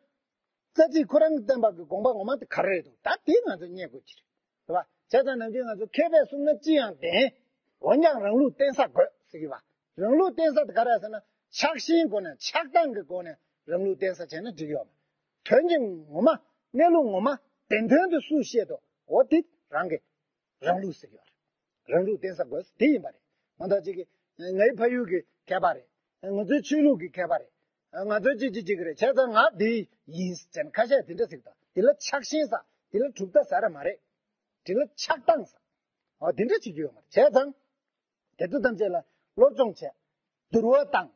རྩ་ཚིག་ཁོ་རང་གི་བསྟན་པ་གི་དགོངས་པ་ངོ་མ་དེ་ག་རེ་རེད་འདུག་ད་དེ་ང་ཚོས་རྙེད་དགོས་ཀྱི་རེད། རེད་པ། བྱས་ཙང་ནམ་རྒྱུན་ང་ཚོ་མཁས་པས་གསུངས་ན་ཅི་ཡང་བདེན། འོན་ཀྱང་རང་ལུགས་བརྟེན་ས་དགོས་ཟེར་གྱི་བ། རང་ལུགས་བརྟེན་ས་དེ་ག་རེ་ཟེར་ན་ཆགས་ཞེན་སྒོ་ནས་ཆགས་སྡང་གི་སྒོ་ནས་རང་ལུགས་བརྟེན་ས་བྱས་ན་འགྲིག་ཡོད་མ། དོན་གྱི་ངོ་མ་གནས་ལུགས་ངོ་མ་བདེན་དོན་དུ་སུས་བཤད་དོ་འོ་དེ་རང་གི་རང་ལུགས་ཟེར་གྱི་ཡོད་རེད། རང་ལུགས་བརྟེན་ས་དགོས་དེ་ཡིན་པ་རེད། མ་གཏོགས་ཅིག་གིས་ངའི་ཕ་ཡུལ་གྱི་མཁས་པ་རེད། ང་ཚོའི་ཆོས་ལུགས་ཀྱི་མཁས་པ་རེད། ང་ཚོའི་ཅི་ཅི་ཅི་གི་རེད་བྱས་ཙང་ང་འདི་ཡིན་ཟེར་ནས་ཁ་ཤས་དེ་འདྲ་ཟེར་གི་འདུག་དེ་ལ་ཆགས་ཞེན་ཟ། དེ་ལ་གྲུབ་མཐའ་ཟ་ར་མ་རེད། དེ་ལ་ཆགས་སྡང་ཟ། འོ་དེ་འདྲ་བྱེད་རྒྱུ་ཡོད་མ་རེད། བྱས་ཙང་དེ་ཚོ་ཐམས་ཅད་ལ་སློབ་སྦྱོང་བྱས། བསྡུར་བ་བཏང་།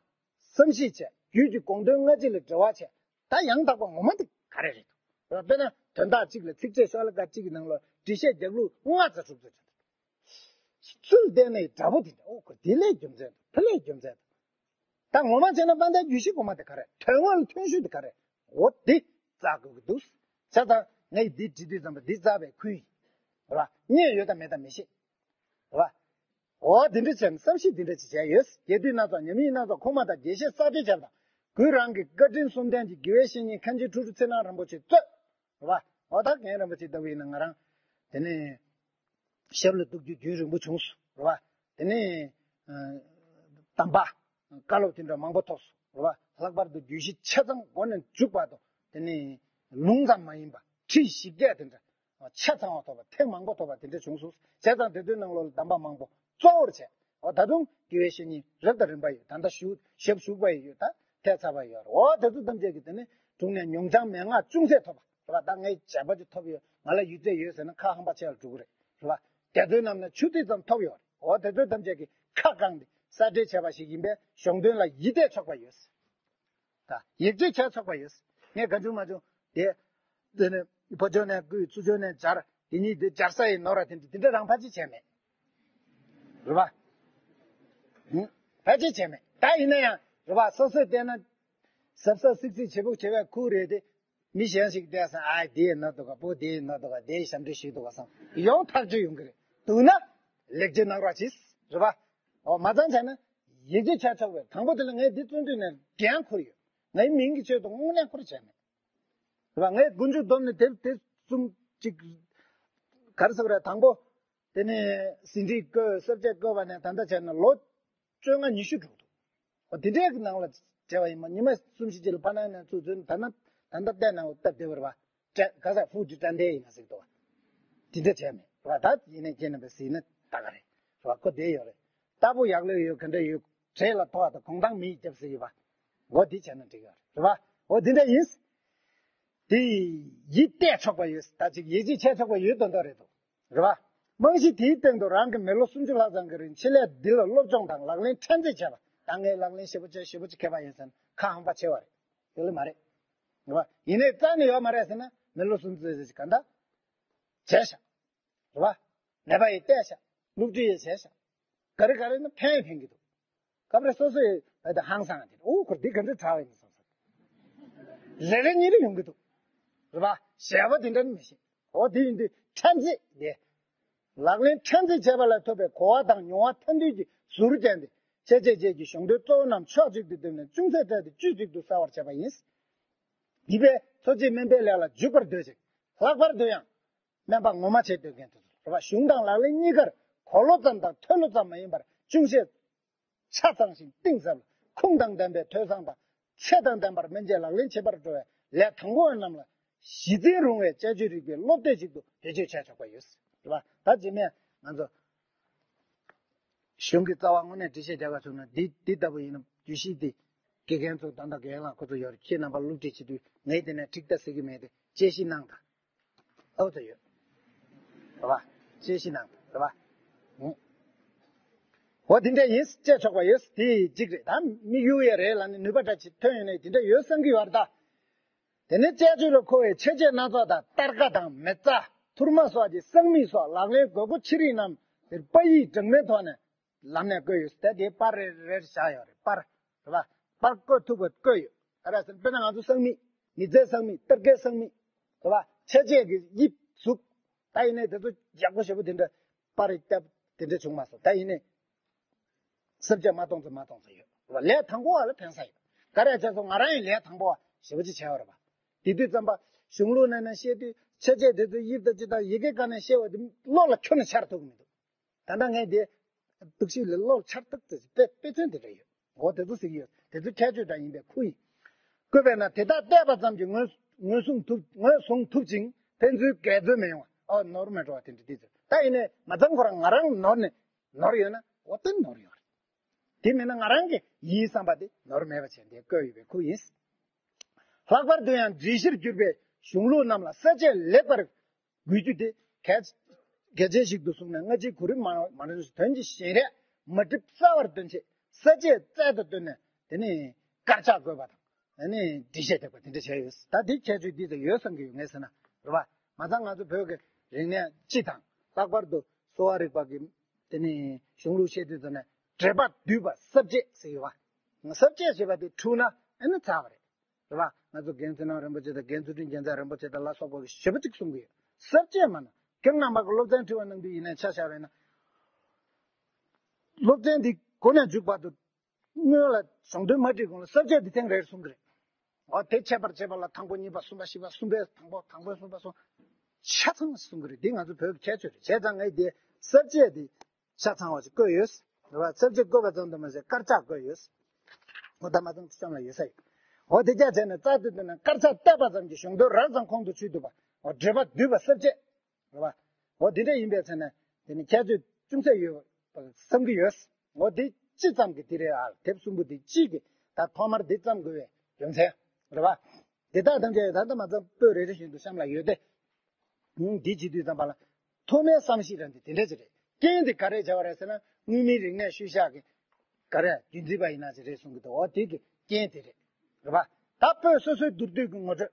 བསམ་གཞིག་བྱས། རྒྱུད་ཀྱི་དགོངས་དོན་སྔ་ཕྱི་ལ་འབྲེལ་བ་བྱས། ད་ཡང་དག་པ་ངོ་མ་དེ་ག་རེ་རེད་འདུག་དཔེར་ན་དོན་དག་གཅིག་ལ་ཚིགས་བཅད་ཤོ་ལོ་ཀ་གཅིག་གི་ནང་ལ་འགྲེལ་བཤད་རྒྱག་ལུགས་ལྔ་ཙམ་དྲུག་ཙམ་བྱས། ཚུལ་བསྟན་ནས་འདྲ་པོ་དེ་འདྲ་ཨོ་ཁོ་དེ་ལས་རྒྱུ་མཚན་དང་དེ་ལས་རྒྱུ་མཚན་དང་། ད་ངོ་མ་བྱས་ན་དཔལ་ལྡན་རྒྱུད་བཞི་དགོངས་པ་དེ་ག་རེ། དོན་དངོས་ལ་ཐོན་ཤུགས་དེ་ག་རེ། འོ་དེ་བཙལ་དགོས་ཀྱི་འདུག་བྱས་ཙང་ངས་འདི་བྲིས་དུས་ཙམ་པ་འདི་བཙལ་བའི་ཁུལ་ཡིན། རེད་པ། རྙེད་ཡོད་དམ་མེད་དམ་མི་ཤེས། རེད་པ། འོ་དེ་འདྲ་བྱས་ནས་བསམ་གཞིག་འདི་འདྲ་ཅིག་བྱས་ཡོད། རྒྱས་བསྡུས་སྣ་ཚོགས་ཉམས་ཡིག་སྣ་ཚོགས་ཁུངས་མ་དང་རྒྱས་བཤད་གསར་བཅོས་བྱས་པ་དང་། གུས་རང་གི་བཀའ་དྲིན་གསུམ་ལྡན་གྱི་དགེ་བའི་བཤེས་གཉེན་མཁན་ཆེན་ཁྲི་རུ་ཚེ་རིང་རིན་པོ་ཆེས་གཙོས། རེད་པ། འོ་ད་རྒན་རིན་པོ་ཆེ་ལྟ་བུ་ཡིན་ན་ང་རང་དེ་ནས་ཞབས་ལ་གཏུག་རྒྱུ་རྒྱུན་རིང་པོ་བྱུང་སོང་། རེད་པ། དེ་ནས་ཨ་གདམས་པ་བཀའ་སློབ་དེ་འདྲ་མང་པོ་ཐོབ་སོང་། རེད་པ། ལྷག་པར་དུ་རྒྱུད་བཞི་ཆ་ཚང་མགོ་ནས་མཇུག་བར་དུ་དེ་ནས་ལུང་ཙམ་མ་ཡིན་པ་ཁྲིད་བཞི་བརྒྱ་དེ་འདྲ་ཆ་ཚང་བ་ཐོབ་པ་ཐེངས་མང་པོ་ཐོབ་པ་དེ་འདྲ་བྱུང་སོང་། བྱས་ཙང་དེ་ཚོའི་ནང་ལོགས་ལ་གདམས་པ་མང་པོ་གཙོ་བོར་བྱས། འོ་ད་དུང་དགེ་བའི་བཤེས་གཉེན་རབ་དང་རིམ་པ་ཡོད། ད་ལྟ་ཞུ་ཞབས་ཞུ་བ་ཡི་ཡོད། ད་ཐད་ཚར་བ་ཡོད་རེད། འོ་དེ་ཚོ་ཐམས་ཅད་ཀྱིས་དེ་ནས་དྲུང་ནས་མྱོང་བྱང་མན་ངག་ཅུང་ཟད་ཐོབ་པ་རེད་པ། ད་ངས་བྱས་པ་ཅིག་ཐོབ་ཡོད། ང་ལ་ཡིག་ཚད་ཡོད་ཟེར་ན་ཁ་ཧམ་པ་ཆེ་ལ་འགྲོ་གི་རེད། རེད་པ། རྒྱ་མཚོའི་ནང་ན་ཆུ་ཐིགས་ཙམ་ཐོབ་ཡོད་རེད། འོ་དེ་ཚོ་ཐམས་ཅད་ཀྱིས་ཁ་བསྐངས་ཏེ་གསར་འགྲེལ་བྱས་པ་ཞིག་ཡིན་པས་གཞུང་དོན་ལ་ཡིད་གཏད་ཆོག་པ་ཡོད། ད་ཡིད་གཏད་བྱས་ཆོག་པ་ཡོད། ངས་གང་བྱུང་མ་བྱུང་དེ་དེ་ནས་ཕོ་ཆོས་ནས་བརྐུས། ཚུར་ཕྱོགས་ནས་སྦྱར། དེ་གཉིས་དེ་སྦྱར་ས་ཡིན་ནོར་བ་དེ་འདྲ་དེ་འདྲ་རང་ཕལ་ཆེར་བྱས་མེད། རེད་པ། ཧུམ། ཕལ་ཆེར་བྱས་མེད། ད་ཡིན་ན་ཡང་རེད་པ། སོ་སོས་བལྟས་ན་གཟབ་གཟབ་སིག་སིག་བྱེད་པོ་བྱེད་པའི་ཁུལ་རེད་དེ། མི་གཞན་ཞིག་བལྟས་སོང་ཨ་དེ་ཡིན་ནོར་འདུག་ག་པོ་དེ་ཡིན་ནོར་འདུག་ག་དེ་ཞབས་འདྲེན་ཞུས་འདུག་ག་བསམ་ཡོང་ཐག་ཆོད་ཡོང་གི་རེད། འདུག་ན་ལེགས་བཅོས་གནང་རོགས་གྱིས། རེད་པ། འོ་མ་ཚང་བྱས་ན་ཡིད་ཆེས་བྱ་ཆོག་པས། དང་པོ་དེ་ལ་ངས་འདི་བཙོན་དུས་ནས་འགན་འཁུར་ཡོད། ངའི་མིང་གི་ཆེད་དུ་དངོས་གནས་འཁུར་བྱས་མེད། རེད་པ། ངས་དགུ་མཇུག་བསྡོམས་ནས་དེབ་དེ་གསུམ་གཅིག་ག་རེ་ཟེར་བ་རེད། དང་པོ་དེ་ནས་ཟིན་བྲིས་བཀོད། གསར་བཅད་བཀོད་པ་ནས་ད་ལྟ་བྱས་ན་ལོ་བཅོ་ལྔ་ཉི་ཤུ་འགྲོ་འདུག་འོ་དེ་འདྲའི་གི་ནང་ལ་བྱས་པ་ཡིན་པ། ཉི་མ་གསུམ་བཞི་ཅིག་ལ་ཕ་ནང་ནས་ཚུར་འཛུལ། ད་ནི་ད་ལྟ་བལྟས་ན་འོ་སྟབས་བདེ་བ་རེད་པ། ཀྲ་ག་ས་ཧྥུ་ཀྲི་ཀྲན་ཏེ་ཡིན་ན་ཟེར་འདུག་པ། དེ་འདྲ་བྱས་མེད་རེད་པ། ད་ཡིན་ནའི་ཁྱེད་རྣམ་པས་གཟིགས་ན་ད་ག་རེད་རེད་པ། གོ་བདེ་ཡོད་རེད། རྟ་ཕོ་ཡག་ལོས་ཡོད། ག་འདྲ་ཡོད། བྲེལ་ལ་ཐོགས་དང་གུང་ཐང་མི་ཡིས་རྒྱབ་ཟེར་ཡོད་པ། འོ་འདི་བྱས་ན་འགྲིག་ཡོད་རེད་པ། འོ་འདི་འདྲ་ཡིན། དེ་ཡིད་གཏད་ཆོག་པ་ཡོད། ད་ཅིག་ཡིད་ཆེས་བྱེད་ཆོག་པ་ཡོད་དོན་དག་རེད་འདུག་རེད་པ། རྨང་གཞི་དེའི་སྟེང་དུ་རང་གི་མི་ལོ་སུམ་ཅུ་ལྷག་ཙམ་གྱི་རིང་ཆེད་ལས་འདི་ལ་སློབ་སྦྱོང་དང་ལག་ལེན་ཕྲན་ཚེགས་བྱས་པ། ད་ངས་ལག་ལེན་ཞེ་པོ་ཅིག་ཞེ་པོ་ཅིག་མཁས་པ་ཡིན་ཟེར་ན་ཁ་ཧམ་པ་ཆེ་བ་རེད། ཡོད་ལེ་མ་རེད། རེད་པ། ཡིན་ནའི་རྩ་ནས་ཡོད་མ་རེད་ཟེར་ན་མི་ལོ་སུམ་ཅུ་ཙམ་ཅིག་ག་འདྲ་བྱས་ཤག་རེད་པ། ནད་པ་ཡིས་བལྟས་ཤག་སློབ་ཁྲིད་ཡིས་བྱས་ཤག་ག་རེ་ག་རེ་ནི་ཕན་ཕན་གྱི་འདུག་སྐབས་རེ་སོ་སོའི་བ་དེ་ཧང་སང་དེ་ཨོ་ཁོར་འདི་ག་འདྲ་དྲག་ཡིན་སོང་ཟེར། རེ་རེ་གཉིས་རེ་ཡོང་གི་འདུག་རེད་པ། ཞེ་པོ་དེ་འདྲ་ནི་མི་ཤེས། འོ་དེ་ཡིན་དུས་ཕྲན་ཚེགས་དེ། ལག་ལེན་ཕྲན་ཚེགས་བྱས་པ་ལ་ཐོབ་པའི་གོ་བ་དང་མྱོང་བ་ཐ་དད་ཀྱི་ཟུར་བཅད་དེ། འཆད་རྩོད་བཅས་ཀྱི་གཞུང་དོན་གཙོ་བོ་རྣམས་ཕྱོགས་གཅིག་ཏུ་བསྡུས་ནས་ཅུང་ཟད་བཀྲལ་ཏེ་དཀྱུས་གཅིག་ཏུ་གསལ་བར་བྱས་པ་ཡིན། འདི་པས་འཚོ་བྱེད་སྨན་པའི་ལས་ལ་འཇུག་པར་འདོད་ཅིང་། ལྷག་པར་དུ་ཡང་། སྨན་པ་ངོ་མ་བྱེད་འདོད་མཁན་དེ་ཚོ་རེད་པ། གཞུང་དང་ལག་ལེན་གཉིས་ཀར་གོ་ལོ་ཙམ་དང་ཐོས་ལོ་ཙམ་མ་ཡིན་པར་ཅུང་ཟད་ཆ་ཚང་ཞིང་གཏིང་ཟབ་ལ་ཁུངས་དང་ལྡན་པའི་ཐོས་བསམ་དང་ཚད་དང་ལྡན་པར་སྨན་དཔྱད་ལག་ལེན་བྱེད་པར་འགྲོ་བའི་ལས་དང་པོ་བ་རྣམས་ལ་གཞི་འཛིན་རུང་བའི་དཔྱད་བརྗོད་རིག་པའི་སློབ་དེབ་ཅིག་ཏུ་བེད་སྤྱོད་བྱས་ཆོག་པ་ཡོད། རེད་པ། ད་རྗེས་མས་ང་ཚོ་གཞུང་གི་རྩ་བ་དངོས་གནས་འགྲེལ་བཤད་རྒྱག་ག་བྱུང་ན་འདི་འདི་ལྟ་བུ་ཡིན་ན་རྒྱུད་བཞི་འདི་དགེ་རྒན་ཚོ་ད་ལྟ་རྒན་ལགས་ཁོ་ཚོ་ཡོད་རེད། ཁྱེད་རྣམ་པ་སློབ་ཁྲིད་བྱེད་དུས་ངས་དེ་ནས་ཁྲིག་ད་ཟེར་གི་མེད་དེ་དཔྱད་གཞི་གནང་དང་། ཨོ་ཚོ་ཡོད། རེད་པ། དཔྱད་གཞི་གནང་དང་རེད་པ། ཨུ། འོ་དེ་འདྲ་ཡིན་བྱས་ཆོག་པ་ཡོད། དེ་གཅིག་རེད། ད་དམིགས་ཡུལ་ཡ་རེད་ལ་ནི་ནུས་པ་འདྲ་ཅིག་ཐོན་ཡོད་ནས་དེ་འདྲ་ཡོད་བསམ་གི་ཡོད་རེད་ད། དེ་ནས་དཔྱད་བརྗོད་ལ་མཁོ་བའི་ཆོས་བརྒྱད་སྣ་ཚོགས་དང་སྟར་ཀ་དང་མེ་བཙའ་ཐུར་མ་སོགས་ཀྱི་གསང་དམིགས་སོགས་ལག་ལེན་དགོས་མཁོ་ཆེ་རིགས་རྣམས་དེར་པ་ཡིག་སྦྲགས་མའི་ཐོག་ནས་ལམ་ནས་བཀོད་ཡོད། ད་དེ་པར་རེ་རེར་བཞག་ཡོད་རེད། པར་རེད་པ། པར་བཀོད་ཐུབ་པ་བཀོད་ཡོད། ག་རེ་ཟེར་ན་དཔེར་ན་ང་ཚོ་གསང་དམིགས། མེ་བཙའི་གསང་དམིགས། སྟར་ཀའི་གསང་དམིགས། རེད་པ། ཆོས་བརྒྱད་ཀྱི་དབྱིབས་གཟུགས། ད་ཡིན་ནའི་དེ་ཚོ་ཡག་པོ་ཞེ་པོ་དེ་འདྲ་པར་རེ་བཏབ་དེ་འདྲ་བྱུང་མ་སོང་། ད་ཡིན་ནའི་གསར་བརྗེ་མ་གཏོང་ཚེ་མ་གཏོང་ཚེ་ཡོད་རེད་པ། ལས་དང་པོ་བ་ལ་ཕན་ས་ཡོད། ག་རེ་བྱས་སོང་། ང་རང་ཡིན་ལས་དང་པོ་བ་ཞེ་པོ་ཅིག་བྱས་པ་རེད་པ། དེ་དུས་ཙམ་པ་གཞུང་ལུགས་ནང་ནས་བཤད་དུས་ཆོས་བརྒྱད་དེ་ཚོའི་དབྱིབས་དང་སྤྱི་དང་ཡི་གེ་གང་ནས་བཤད་པ་དེ་བློ་ལ་ཁྱོན་ནས་འཆར་ཐུབ་ཀྱི་མི་འདུག་ད་ལྟ་ངས་དེ་ཐུགས་ཤིག་ལ་བློ་འཆར་ཐུབ་ཚེ་དཔེ་དཔེ་མཚོན་དེ་འདྲ་ཡོད། འོ་དེ་ཚོ་ཟེར་གྱི་ཡོད། དེ་ཚོ་ཁྱད་ཆོས་འདྲ་ཡིན་པའི་ཁུལ་ཡིན། བཀོད་པས་ན་དེ་དག་བལྟས་པ་ཙམ་གྱིས་ངོས་ངོས་བཟུང་ཐུབ། ངོས་བཟུང་ཐུབ་ཅིང་ཕན་ཚུན་འགལ་འཛོལ་མི་ཡོང་བ། ཨོ་ནོར་མི་འགྲོ་བ་དེ་འདྲ་དེ་ཚོ། ད་ཡིན་ནའི་མ་ཚང་ཁོ་རང་ང་རང་ནོར་ནས་ནོར་ཡོད་ན་འོ་དེ་ནོར་ཡོད་རེད། དེ་མིན་ན་ང་རང་གི་ཡིན་བསམ་པ་དེ་ནོར་མེད་པ་བྱས་འདི་བཀོད་ཡོད་པའི་ཁུལ་ཡིན། ལྷག་པར་དུ་ཡང་འགྲེལ་བཤད་བསྒྱུར་བའི་གཞུང་ལུགས་རྣམས་ལ་ས་བཅད་ལེགས་པར་དགོས་རྒྱུ་དེ་གལ་གལ་ཆེན་ཞིག་ཏུ་གསུངས་ནས། སྔ་ཕྱིའི་གོ་རིམ་མ་མ་རེད། དོན་གྱི་བཞིན་རས་མ་བསྒྲིབས་གསལ་བར་སྟོན་ཆེད་ས་བཅད་རྩལ་དུ་བཏོན་ནས་དེ་ནི་དཀར་ཆག་བཀོད་པ་དང་། དེ་ནི་འགྲེལ་བཤད་བརྒྱབ་པ་དེ་འདྲ་བྱས་ཡོད། ད་འདི་ཁྱད་ཆོས་འདི་ཚོ་ཡོད་བསམ་གྱི་ཡོད། ངས་ཟེར་ན་རེད་པ། མ་ཚང་ང་ཚོ་བོད་ཀྱི་རིག་གནས་སྤྱི་དང་ལྷག་པར་དུ་གསོ་བ་རིག་པ་གི་དེ་ནི་གཞུང་ལུགས་བཤད་དུས་ཙམ་ནས་འགྲེལ་པ་བསྡུས་པ་ས་བཅད་ཟེར་ཡོད་པ། ས་བཅད་ཞེས་པ་དེ་འཁྲུགས་ན་ཨེ་ནི་ཚར་བ་རེད། རེད་པ། ང་ཚོ་རྒན་ཚེ་རིང་རིན་པོ་ཆེ་དང་རྒན་ཚུལ་ཁྲིམས་རྒྱལ་མཚན་རིན་པོ་ཆེ་དང་ལ་སོགས་པ་གིས་ཞེ་པོ་ཅིག་གསུང་གི་ཡོད། ས་བཅད་མ་ན་རྒན་རྣམ་པ་གི་སློབ་ཚན་ཁྲིད་པ་གནང་དུས་ཡིན་ནའི་ཆ་བཞག་པ་ཡིན་ན། སློབ་ཚན་འདི་འགོ་ནས་མཇུག་བར་དུ་སྔོན་ལ་གཞུང་དོན་མ་ཁྲིད་གོང་ལ་ས་བཅད་འདི་ཐེངས་རེར་གསུང་གི་རེད། འོ་དེ་ཁྱད་པར་ཕྱེ་བ་ལ་དང་པོ་གཉིས་པ་གསུམ་པ་བཞི་པ་གསུམ་པའི་དང་པོ་དང་པོའི་གསུམ་པ་སོགས་ཆ་ཚང་གསུང་གི་རེད། འདི་ང་ཚོ་བོད་ཀྱི་ཁྱད་ཆོས་རེད། བྱས་ཙང་ངས་འདི་ས་བཅད་འདི་ཆ་ཚང་བ་ཞིག་བཀོད་ཡོད། རེད་པ། ས་བཅད་བཀོད་པ་ཙམ་དུ་མ་ཟད་དཀར་ཆག་བཀོད་ཡོད། འོ་ད་མ་ཚང་གཤམ་ལ་ཡོད་ས་ཡོད། འོ་དེ་རྒྱ་བྱས་ནས་རྩ་དེ་དེ་ན་དཀར་ཆག་བལྟས་པ་ཙམ་གྱིས་གཞུང་དོན་རགས་ཙམ་ཁོང་དུ་ཆུད་ཐུབ་པ། འོ་འགྲེལ་པ་བསྡུས་པ་ས་བཅད། རེད་པ། འོ་འདི་འདྲ་ཡིན་པའི་ཚེ་ན་དེ་ནི་ཁྱད་ཆོས་ཅུང་ཟད་ཡོད་པ་བསམ་གྱི་ཡོད། འོ་འདི་སྤྱི་ཙམ་གྱི་དེ་རེད་ཨ། དེབ་གསུམ་པོ་འདི་གཅིག་གི་ད་ཐོག་མར་འདི་བརྩམས་དགོས་པའི་རྒྱུ་མཚན་རེད་པ། དེ་དག་ཐམས་ཅད་ད་ལྟ་མ་ཚང་པོད་རེ་རེ་བཞིན་དུ་གཤམ་ལ་ཡོད་དེ། འདི་བྱེད་དུས་ཙམ་པ་ལ་ཐོག་མའི་བསམ་གཞིག་རང་འདི་དེ་འདྲ་ཅིག་རེད། རྐྱེན་དེ་ག་རེ་བྱ་བ་རེད་ཟེར་ན། དངོས་མིན་རིག་གནས་ཤུལ་བཞག་གི་ག་རེ་རྒྱུན་འཛིན་པ་ཡིན་ན་ཅིག་རེད་གསུང་གི་འདུག་འོ་དེ་གི་རྐྱེན་དེ་རེད། རེད་པ། ད་པོད་སོ་སོའི་མདོར་བསྡུས་ཀྱི་ངོ་སྤྲོད།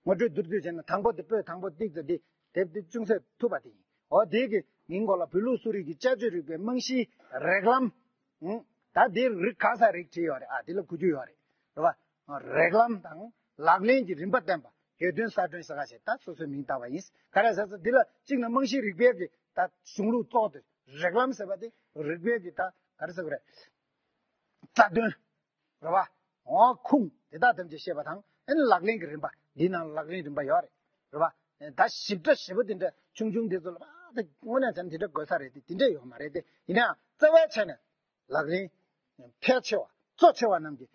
ངོ་སྤྲོད་མདོར་བསྡུས་བྱས་ན་དང་པོ་དེ་པོད་དང་པོ་ཏིག་ཙམ་འདི་དེབ་འདི་ཅུང་ཟད་ཐུབ་པ་དེ་ཡིན། འོ་དེ་གི་མིང་གོ་ལ་བོད་ལུགས་གསོ་རིག་གི་དཔྱད་བརྗོད་རིག་པའི་རྨང་གཞིའི་རེག་ལམ། ཧུམ། ད་འདིར་རིགས་ག་ས་རིགས་བྲིས་ཡོད་རེད་ཨ། འདི་ལ་གོ་རྒྱུ་ཡོད་རེད། རེད་པ། རེག་ལམ་དང་ལག་ལེན་གྱི་རིམ་པ་བསྟན་པ་གྱོད་དོན་གསར་སྐྲུན་ཟེར་ག་ཞེས་ད་སོ་སོའི་མིང་བཏགས་པ་ཡིན། ག་རེ་ཟེར་ཚེ་འདི་ལ་གཅིག་ན་རྨང་གཞི་རིག་པའི་གི་ད་གཞུང་ལུགས་གཙོ་དེ་རེག་ལམ་ཟེར་བ་དེ་རིག་པའི་གི་ད་ག་རེ་ཟེར་དགོས་རེད། རྩ་དོན། རེད་པ། འོ་ཁུངས་དེ་དག་ཐམས་ཅད་བཤད་པ་དང་ཨ་ནི་ལག་ལེན་གྱི་རིམ་པ་འདི་ནང་ལག་ལེན་རིམ་པ་ཡོད་རེད། རེད་པ། ད་ཞིབ་ཕྲ་ཞིབ་པོ་དེ་འདྲ་ཆུང་ཆུང་དེ་ཚོ་ལ་ད་དངོས་གནས་བྱས་ན་དེ་འདྲ་དགོས་ས་རེད་དེ་དེ་འདྲ་ཡོད་མ་རེད་དེ། ཡིན་ནའང་རྩ་བའི་ཆ་ནས་ལག་ལེན་ཕལ་ཆེ་བ་གཙོ་ཆེ་བ་རྣམས་ཀྱི་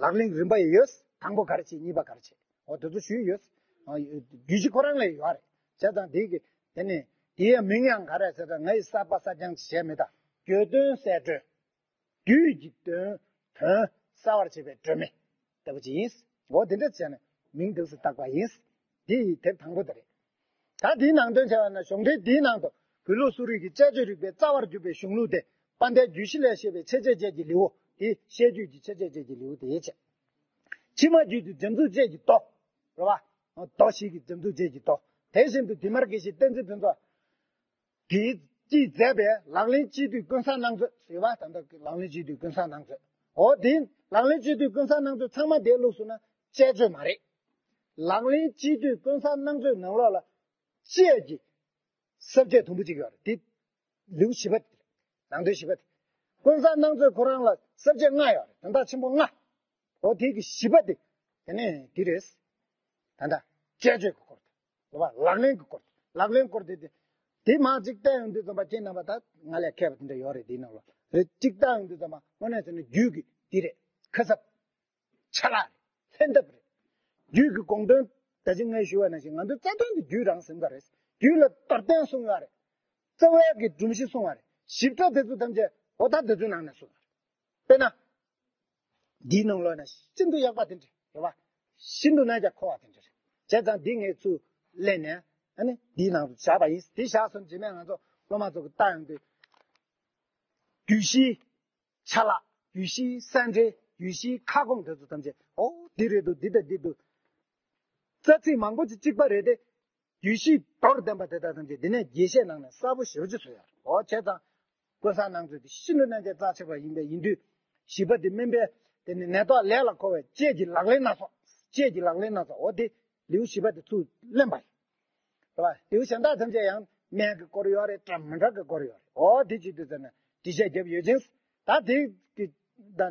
ལག་ལེན་རིམ་པ་ཡོད། དང་པོ་ག་རེ་བྱེད། གཉིས་པ་ག་རེ་བྱེད། འོ་དེ་ཚོ་ཞུས་ཡོད། རྒྱུད་བཞི་ཁོ་རང་ལ་ཡོད་རེད། བྱས་ཙང་དེ་གི་དེ་ནས་དེ་ཡི་མིང་ཡང་ག་རེ་ཟེར་ད་ངའི་གསར་པ་གསར་རྐྱང་ཅིག་བྱས་མེད་ད། གྱོད་དོན་གསལ་སྒྲོན། རྒྱུད་ཀྱི་དོན་དོན་གསལ་བར་བྱེད་པའི་སྒྲོན་མེ་ལྟ་བུ་ཅིག་ཡིན། འོ་དེ་འདྲ་བྱས་ནས་མིང་འདུག་སེ་བཏགས་པ་ཡིན། འདི་ཡི་དེབ་དང་པོ་དེ་རེད། ད་འདིའི་ནང་དོན་བྱས་པ་ན་གཞུང་འགྲེལ་འདིའི་ནང་དུ་བོད་ལུགས་གསོ་རིག་གི་དཔྱད་བརྗོད་རིག་པའི་རྩ་བར་གྱུར་པའི་གཞུང་ལུགས་དེ་དཔལ་ལྡན་རྒྱུད་བཞི་ལས་བཤད་པའི་ཆོས་བརྒྱད་བཅས་ཀྱི་ལེའུ་དེ་བཤད་རྒྱུད་ཀྱི་ཆོས་བརྒྱད་བཅས་ཀྱི་ལེའུ་དེ་ཡིན། ཕྱི་མ་རྒྱུད་དུ་རྒྱ་མཚོ་བཅས་ཀྱི་མདོ། རེད་པ། མདོ་བཞི་གི་རྒྱ་མཚོ་བཅས་ཀྱི་མདོ། དེ་བཞིན་དུ་བི་མར་དགེ་བཤེས་བསྟན་འཛིན་ཕུན་ཚོགས་ཀྱིས་མཛད་པའི་ལག་ལེན་སྤྱི་འཐུས་ཀུན་བཟང་སྣང་མཛོད་ཟེར་བ་ད་ལྟ་ལག་ལེན་སྤྱི་འཐུས་ཀུན་བཟང་སྣང་མཛོད། འོ་དེ་ལག་ལེན་སྤྱི་འཐུས་ཀུན་བཟང་སྣང་མཛོད་ཚང་མ་དེ་བླུགས་སོང་ན་དཔྱད་བརྗོད་མ་རེད། ལག་ལེན་སྤྱི་འཐུས་ཀུན་བཟང་སྣང་མཛོད་ནང་ལོགས་ལ་དཔྱད་ཀྱི་ས་བཅད་དུམ་བུ་གཅིག་ཡོད་རེད། དེ་ལེའུ་བཞི་པ་དེ་རེད། ནང་དོན་བཞི་པ་དེ། ཀུན་བཟང་སྣང་མཛོད་ཁོ་རང་ལ་ས་བཅད་ལྔ་ཡོད་རེད། དོན་དག་ཆེན་པོ་ལྔ། འོ་དེ་གི་བཞི་པ་དེ་དེ་ནས་དེ་རེད། ད་ལྟ་དཔྱད་བརྗོད་ཀྱི་སྐོར་དེ། རེད་པ། ལག་ལེན་གྱི་སྐོར་དེ། ལག་ལེན་སྐོར་དེ་དེ་དེ་མ་གཅིག་བལྟས་ཡོང་དུས་ཙམ་པ་ཁྱེད་རྣམ་པ་ད་ང་ལས་མཁས་པ་དེ་འདྲ་ཡོད་རེད། དེའི་ནང་ལ་རེད། གཅིག་བལྟས་ཡོང་དུས་ཙམ་པ་དངོས་གནས་བྱས་ན་རྒྱུད་ཀྱི་དེ་རེད། ཁ་གསབ། ཆ་ལག་རེད། ལྷན་ཐབས་རེད། རྒྱུད་ཀྱི་དགོངས་དོན་ད་ཅི་ངས་ཞུས་པ་ནང་བཞིན་ང་ཚོའི་རྩ་དོན་དེ་རྒྱུད་རང་ཟེར་ག་རེད། རྒྱུད་ལ་མདོར་བསྟན་གསུངས་ཡོད་རེད། རྩ་བའི་གི་སྒྲོམ་གཞི་གསུངས་པ་རེད། ཞིབ་ཕྲ་དེ་ཚོ་ཐམས་ཅད་འོ་ད་དེ་ཚོའི་ནང་ནས་གསུངས་པ་རེད། དཔེར་ན། འདིའི་ནང་ལོགས་ན་ཤིན་ཏུ་ཡག་པ་དེ་འདྲ་རེད་པ། ཤིན་ཏུ་ནས་ཀྱང་མཁོ་བ་དེ་འདྲ་རེད། བྱས་ཙང་འདི་ངས་ཚུར་ལེན་ནས་ཨ་ནི་འདིའི་ནང་དུ་བཞག་པ་ཡིན། འདི་བཞག་སོང་རྗེས་མ་ང་ཚོ་སློབ་མ་ཚོ་གི་ལྟ་ཡོང་དུས། རྒྱུད་བཞིའི་ཆ་ལག་རྒྱུད་བཞིའི་ས་འབྲས། རྒྱུད་བཞིའི་ཁ་སྐོང་དེ་ཚོ་ཐམས་ཅད་འོ་འདི་རེད་འདུག་འདི་དང་འདི་འདུག་རྩ་ཚིག་མང་པོ་ཅིག་གཅིག་པ་རེད་དེ། རྒྱུད་བཞི་མདོར་བསྟན་པ་དེ་དག་ཐམས་ཅད་འདི་ནས་རྒྱས་བཤད་གནང་ནས་གསལ་པོ་ཞེ་པོ་ཅིག་བཟོས་ཡོད་རེད། འོ་བྱས་ཙང་ཀུན་བཟང་ནང་ཚུལ་དེ་ཤིན་ཏུ་གནད་ཆེ་རྩ་ཆེ་བ་ཡིན་པས། ཡིན་དུས་བཞི་པ་དེ་སྨན་པས་དེ་ནི་ནད་བརྟག་ལས་ལ་མཁོ་བའི་དཔྱད་ཀྱི་ལག་ལེན་སྣ་ཚོགས། དཔྱད་ཀྱི་ལག་ལེན་སྣ་ཚོགས། འོ་དེ་ལེའུ་བཞི་པ་དེ་ཚུར་ལེན་པ་ཡིན། རེད་བ། ལེའུ་གཞན་དག་ཐམས་ཅད་ཡང་སྨན་གྱི་སྐོར་ཡོད་རེད། འདྲ་མི་འདྲ་གི་སྐོར་ཡོད་རེད། འོ་དེ་བྱེད་དུས་ཙམ་ན་འགྲེལ་བཤད་བརྒྱབ་ཡོད་ཅིང་། ད་དེ་གི་ད་